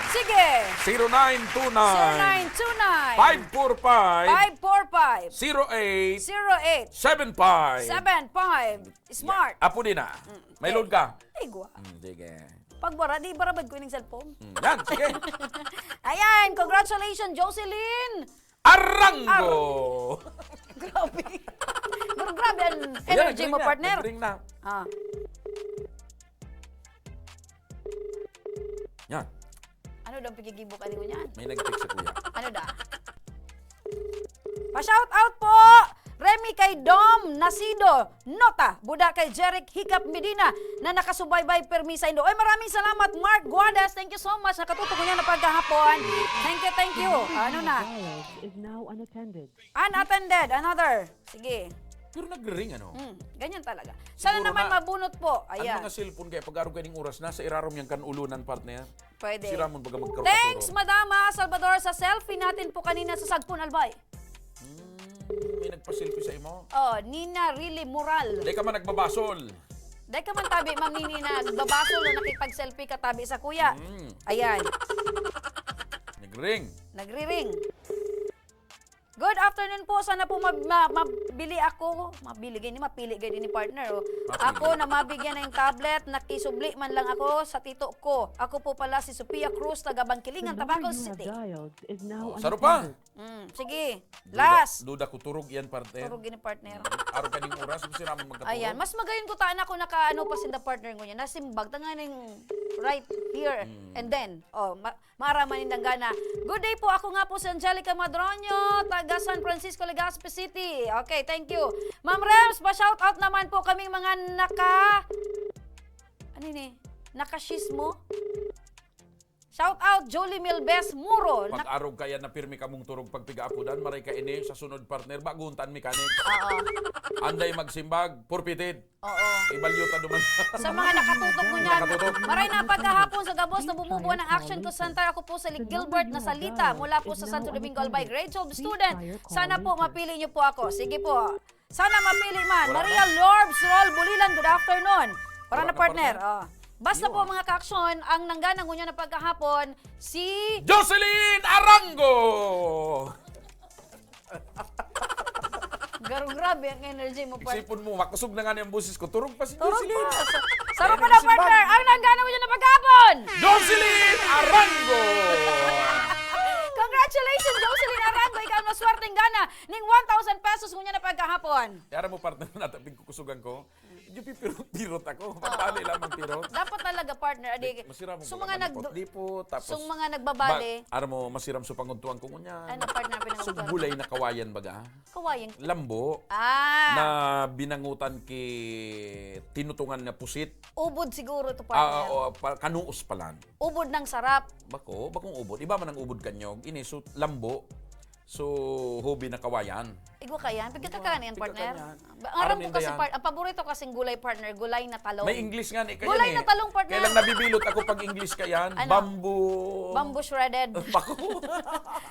Sige. Zero nine two nine. Zero nine two nine. Five four five. Five four five. Zero eight. Zero eight. Seven five. Seven five. Smart. Apo din ah. Mm. May load ka? Ay, gwa. Mm, sige. Pag wara, di barabad ko ining cellphone. Mm, yan, sige. Ayan, congratulations, Jocelyn! Arango! Grabe. Pero grabe ang Ayan, energy nag-ring mo, na, partner. nag-ring na. Ah. Yan. Ano daw ang pigigibo ka niyo niyan? May nag-text sa kuya. Ano da? Pa-shout out po! Remy kay Dom Nasido, Nota, Buda kay Jeric Hikap Medina na nakasubaybay permi sa indo. Oy, maraming salamat, Mark Guadas. Thank you so much. Nakatutok ko niya na pagkahapon. Thank you, thank you. Ano na? Dial is now unattended. Unattended. Another. Sige. Pero nagre-ring, ano? Hmm, ganyan talaga. Sana Siguro naman na, mabunot po. ang Ayan. mga cellphone kaya pag-arog kaning oras, nasa irarom yan kan ulunan, partner. Pwede. Sira mo baga magkaroon Thanks, Madama Salvador, sa selfie natin po kanina sa Sagpon, Albay. Hmm, may nagpa-selfie sa imo? Oh, Nina Rili Moral. Di ka man nagbabasol. Di ka man tabi, Ma'am Nini, nagbabasol na nakipag-selfie ka tabi sa kuya. Hmm. Ayan. Nagring. Nagriring. Good afternoon po. Sana po ma-, ma-, mabili ako. Mabili, gani, mapili, gani ni partner, oh. Mapili. Ako na mabigyan ng tablet, nakisubli man lang ako sa tito ko. Ako po pala si Sophia Cruz, taga Bangkilingan, The number Tabaco you have City. dialed is now Oh, saro pa? unattended. Mm, sige. Duda, Last. duda ko, turog yan, partner. Turog yan, partner. Mm. Araw ka ding oras, gusto namin magkatulog. Ayan, mas magayon ko taan ako naka, ano, pa sinda partner ko niya. Nasimbag, tanganing right here Mm. and then. Oh, ma-, Maaraman nindang gana. Good day po. Ako nga po si Angelica Madroño, taga San Francisco, Legazpi City. Okay, thank you. Ma'am Rems, pa-shoutout naman po kaming mga naka-, ano yun eh? Nakashismo? Shout out, Jolie Milbes Muro. Nak- Pag-arog kaya na pirmi kamong turog pagpigaapodan, maray ka ini sa sunod, partner, baguntan mechanic. Oo. Anday magsimbag, forfeited. Oo. Ibalyo ta duman. Sa mga nakatutok mo niyan, Nakatutok. Maray na pagkahapon sa gabos na bumubuo ng Action Call Center. Ako po si Gilbert Nasalita mula po sa Santo Domingo, Albay, grade twelve student. Sana po mapili niyo po ako. Sige po. Sana mapili man. Wala Maria na. Lorbs Rol Bulilan, good afternoon. Para Wala na, na, partner. partner. Oh. Basta Iyo. po, mga ka-aksyon, ang nanggana ngunyan na pagkahapon, si Jocelyn Arango! Garo, grabe ang energy mo, partner. Isipon mo, makusog na nga niya ang boses ko. Turog pa si Turog Jocelyn. pa. Sa-, Kaya sarap mo na, nagsimbag. partner. Ang nanggana ngunyan na pagkahapon! Jocelyn Arango! Congratulations, Jocelyn Arango. Ikaw ang maswerteng gana ning one thousand pesos ngunyan na pagkahapon. Yara mo, partner, natapig kukusugan ko. Medyo pipirot-pirot ako. Pagpali lamang pirot. Dapat talaga, partner. Adi, Masiram mo so, mga mga nag-, lipot-lipot, tapos so, mga nagbabali. Ma-, aram mo, masiram sa panguntuan ko ngunyan. Ano, partner, So, pinanguntuan? gulay na kawayan baga? Kawayan? Lambo. Ah. Na binangutan ki tinutungan na pusit. Ubod siguro ito, partner. Ah, oo, pa-, kanuos palan. Ubod ng sarap. Bako, bakong ubod. Iba man ang ubod kanyog. Ini, so, lambo. So, hobi na kawayan. Igwa ka yan? Pagkakakan yan, Igwa, partner? pagkakakan yan. Ba-, ang aram Aram ko ninda kasi, yan. par-, ang paborito kasing gulay, partner, gulay na talong. May English nga ni, kaya Gulay ni. na talong, partner. Kaya lang nabibilot ako pag English ka yan. Ano? Bamboo. Bamboo shredded. Bako.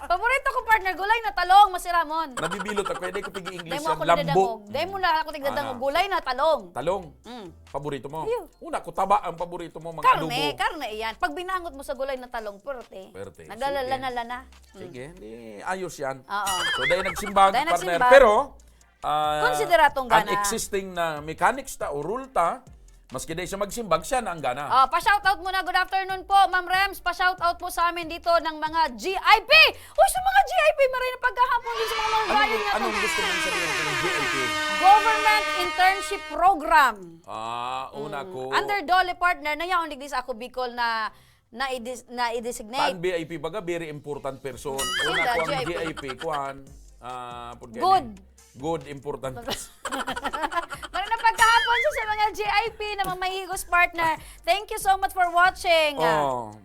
Paborito ko, partner, gulay na talong, masiramon. Nabibilot ako, kaya di ko pig-i-English Dahil mo yan. ako Lambo. nagdadangog. Dahil mo na ako nagdadangog. Aha. Gulay na talong. Talong. Mm. Paborito mo? Iyo. Una ko, taba ang paborito mo, mga Karne, adobo. karne iyan. Pag binangot mo sa gulay na talong, perte. Perte. Naglalana-lana. Sige. Mm. Sige, di ayos yan. Oo. So, dahil nagsimbag, Dahil partner. nagsimbag. Pero, ah, Konsidera tong gana. an existing na mechanics ta o rule ta, maski dahil siya magsimbag, siya na ang gana. Oh, pa-shoutout muna. Good afternoon po, Ma'am Rems. Pa-shoutout po sa amin dito ng mga G I P. Uy, sa mga G I P, maray na pagkahapon din sa mga Ano, mangbayan nga anong po. gusto mong sabihin sa mga G I P? Government Internship Program. Ah, una Mm. ko. Under DOLE, partner, na yaon digdi sa Ako Bicol na, na i-dis-, na i-designate. Tan V I P baga, very important person. Sino Una ba, ko ang G I P? G I P, kuan, ah, pud gani. Good. Good, important person. Pero na pagkahapon siya sa mga G I P na mamahigos, partner. Thank you so much for watching. Oh.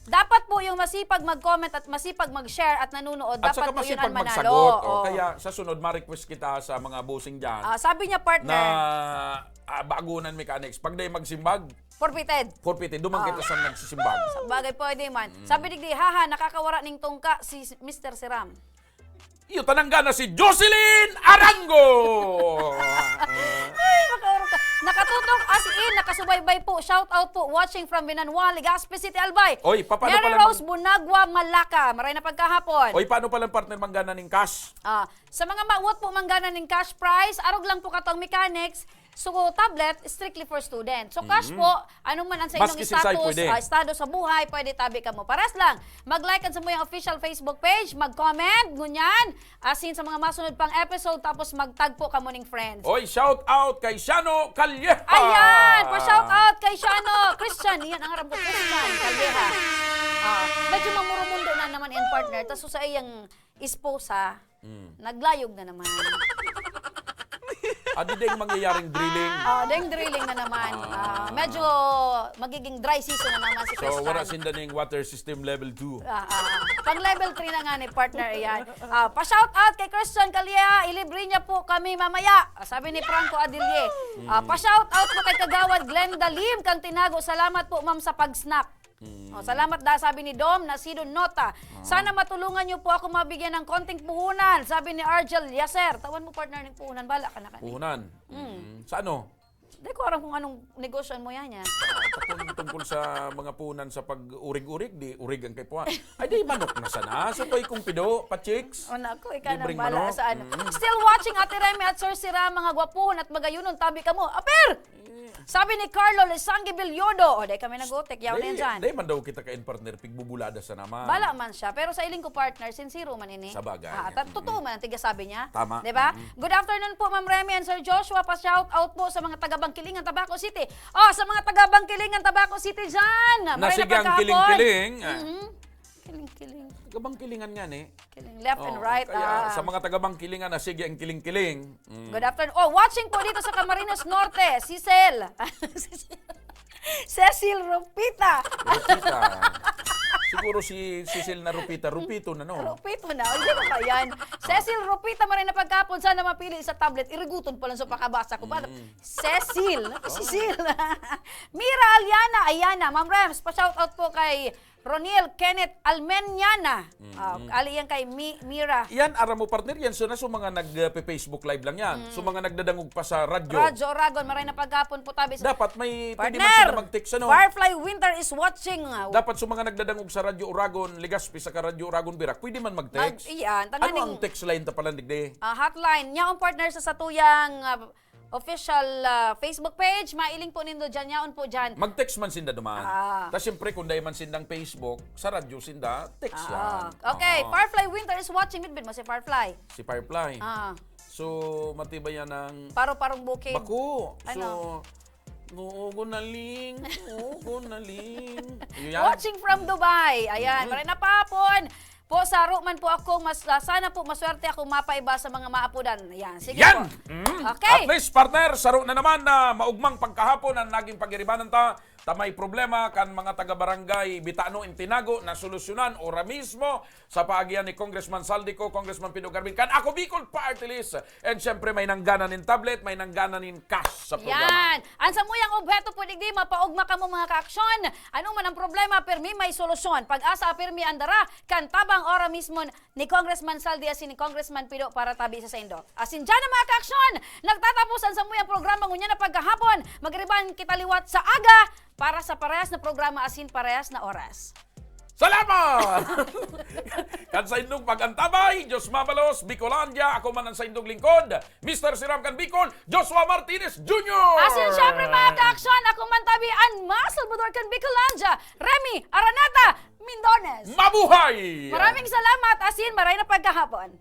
Dapat po yung masipag mag-comment at masipag mag-share at nanonood, At dapat saka po yun ang masipag manalo. magsagot. Oh, Oh. kaya sa sunod, ma-request kita sa mga bossing dyan Ah, sabi niya, partner. na, ah, bagunan mechanics. Pag dahil magsimbag, Forfeited. forfeited. Duman Ah. kita sa nagsisimbag. Sa bagay, pwede man. Mm. Sabi digdi, "Haha, nakakawara ning tungka si Mister Siram." Iyo, tanangga na si Jocelyn Arango! Ay, makaurog ka. Nakatutok as in, nakasubaybay po. Shout out po, watching from Binanwa, Legazpi City, Albay. Oy, papaano Mary pala Rose mang- Bunagwa, Malacca. Maray na pagkahapon. Oy, paano pala ang partner manggana ning cash? Ah, sa mga mawot po manggana ning cash prize, arog lang po katong mechanics. So, tablet, strictly for student. So, cash Mm. po, anong man ang sa inyong Maski si Sai status, pwede. ah, estado sa buhay, pwede tabi ka mo. Pares lang, mag-like kan sa muyang official Facebook page, mag-comment, ngunyan, asin sa mga masunod pang episode, tapos magtag po kamo ning friends. Oy, shout out kay Shano Calleja! Ayan! Pa-shout out kay Shano! Christian! Iyan ang aram ko, Christian Calleja. Ah, medyo mamurumundo na naman yan, partner. Tas sa iyang esposa, Mm. naglayog na naman. Ah, di ding mangyayaring drilling. Ah, ding drilling na naman. Ah. Ah, medyo magiging dry season na naman si So, Christian. wala sinda ning water system level two. Ah, ah. Pang level three na nga ni partner, yan. Ah, pa-shout out kay Christian Calleja, ilibre niya po kami mamaya. Ah, sabi ni Franco Adilye. Ah, Mm. pa-shout out po kay Kagawad Glenda Lim kang Tinago. Salamat po, ma'am, sa pag-snack. Mm. Oh, salamat da, sabi ni Dom Nacido Nota. Ah. Sana matulungan niyo po ako mabigyan ng konting puhunan, sabi ni Argel Yaser. Tawan mo, partner, ng puhunan. Bala ka na kani. Puhunan? Mm. Mm. Sa ano? Di ko aram kung anong negosyo mo yan, yan. Ah, tungkol, tungkol sa mga puhunan sa pag-urig-urig, di urig ang kaipuhan. Ay, di manok na sana. Sutoy kong pido, pa-chicks. O, naku, ikaw nang Libreng bala manok. sa ano. Mm. Still watching, Ate Remy at Sir Sira, mga gwapuhon at magayunon. Tabi ka mo. Aper! Eh. Sabi ni Carlo Lesangui Bellodo, "O, di kami nag-utik, yaw na yan Di, dyan." di man daw kita kain, partner, pigbubulada sa naman. Bala man siya, pero sa iling ko, partner, sincero man ini. Sa bagay. Ah, ta-, Mm-mm. totoo man ang tiga sabi niya. Tama. Di ba? Mm-mm. Good afternoon po, Ma'am Remy and Sir Joshua. Pa-shout out po sa mga taga Bangkilingan, Tabaco City. Oh, sa mga taga Bangkilingan, Tabaco City dyan. Maray na Nasigi ang pagkahapon. kiling-kiling. Ah. Mm-hmm. Kiling-kiling. Taga Bangkilingan nga, eh. Kiling left and Oh, right, kaya ah. sa mga taga Bangkilingan, nasigi ang kiling-kiling. Mm. Good afternoon. Oh, watching po dito sa Camarines Norte, si Cel. Si Cecil Rupita. Rupita. Si Pero si Cecil na Rupita, Rupito na, no? Rupito na. Ay, di ba yan? Cecil Rupita, maray na pagkapon, sana mapili sa tablet. Iriguton pa lang sa pakabasa ko. Ba? Mm. Cecil. Ano si Cecil? Mira Aliana, Ayana. Ma'am Rems, pa-shoutout po kay Ronil Kenneth Almenyana. Mm. Ah, ali yan kay Mi-, Mira. Yan, aram mo, partner, yan so na so mga nag-, uh, pe-Facebook Live lang yan. Mm. So mga nagdadangog pa sa radyo. Radyo Oragon, maray na pagkapon po tabi sa Dapat may, pwede man Partner! sila mag-text, ano? Firefly Winter is watching. Dapat sa mga nagdadangog sa Radyo Oragon, Legazpi, saka Radyo Oragon Virac, pwede man mag-text. Mag-, iyan, Ano tanganing ang text line ta pala, digdi? Ah, hotline. Nyaon, partner, sa satuyang, ah, official, ah, Facebook page. Mailing po nindo dyan. Nyaon po dyan. Mag-text man sinda duman. Ah. Tas siyempre, kung dahil man sindang Facebook, sa radyo sinda, text Ah, yan. Okay, Oo. Firefly Winter is watching. Midbid mo si Firefly. Si Firefly. Ah. So, matibay yan ang Paro-parong bukid. Bako. Ano? So, oo, gunaling. Oo, gunaling. Yun yan. Watching from Dubai. Ayan, Mm. maray na pahapon. Po, saro man po akong mas-, ah, sana po maswerte akong mapaiba sa mga maapodan. Ayan, sige Yan! po. Mm. Okay. At least, partner, saro na naman na maugmang pagkahapon ang naging pagiribanan ta. Ta may problema kan mga taga-barangay Bitano in Tinago na solusyonan ora mismo sa paagian ni Congressman Zaldy Co, Congressman Pido Garvin, kan Ako Bicol Party List. And syempre, may nanggana nin tablet, may nanggana nin cash sa programa. Yan! Ang samuyang obheto po digdi, mapaugma kamo, mga kaaksyon. Ano man ang problema, pirmi may solusyon. Pag-asa, pirmi ang dara, kan tabang ora mismo ni Congressman Zaldy asin ni Congressman Pido para tabi sa saindo. Asin dyan ang mga kaaksyon! Nagtatapos ang samuyang programa ngunyan na pagkahapon. Magiriban kita liwat sa aga para sa parehas na programa asin parehas na oras. Salamat! Kan saindong pag-antabay, Diyos mabalos, Bicolandia, ako man ang saindong lingkod, Mister Siram kan Bicol, Joshua Martinez Junior! Asin syempre, mga kaaksyon, ako man tabi an mas Salvador kan Bicolandia, Remy Araneta Mindones. Mabuhay! Maraming salamat, asin maray na pagkahapon.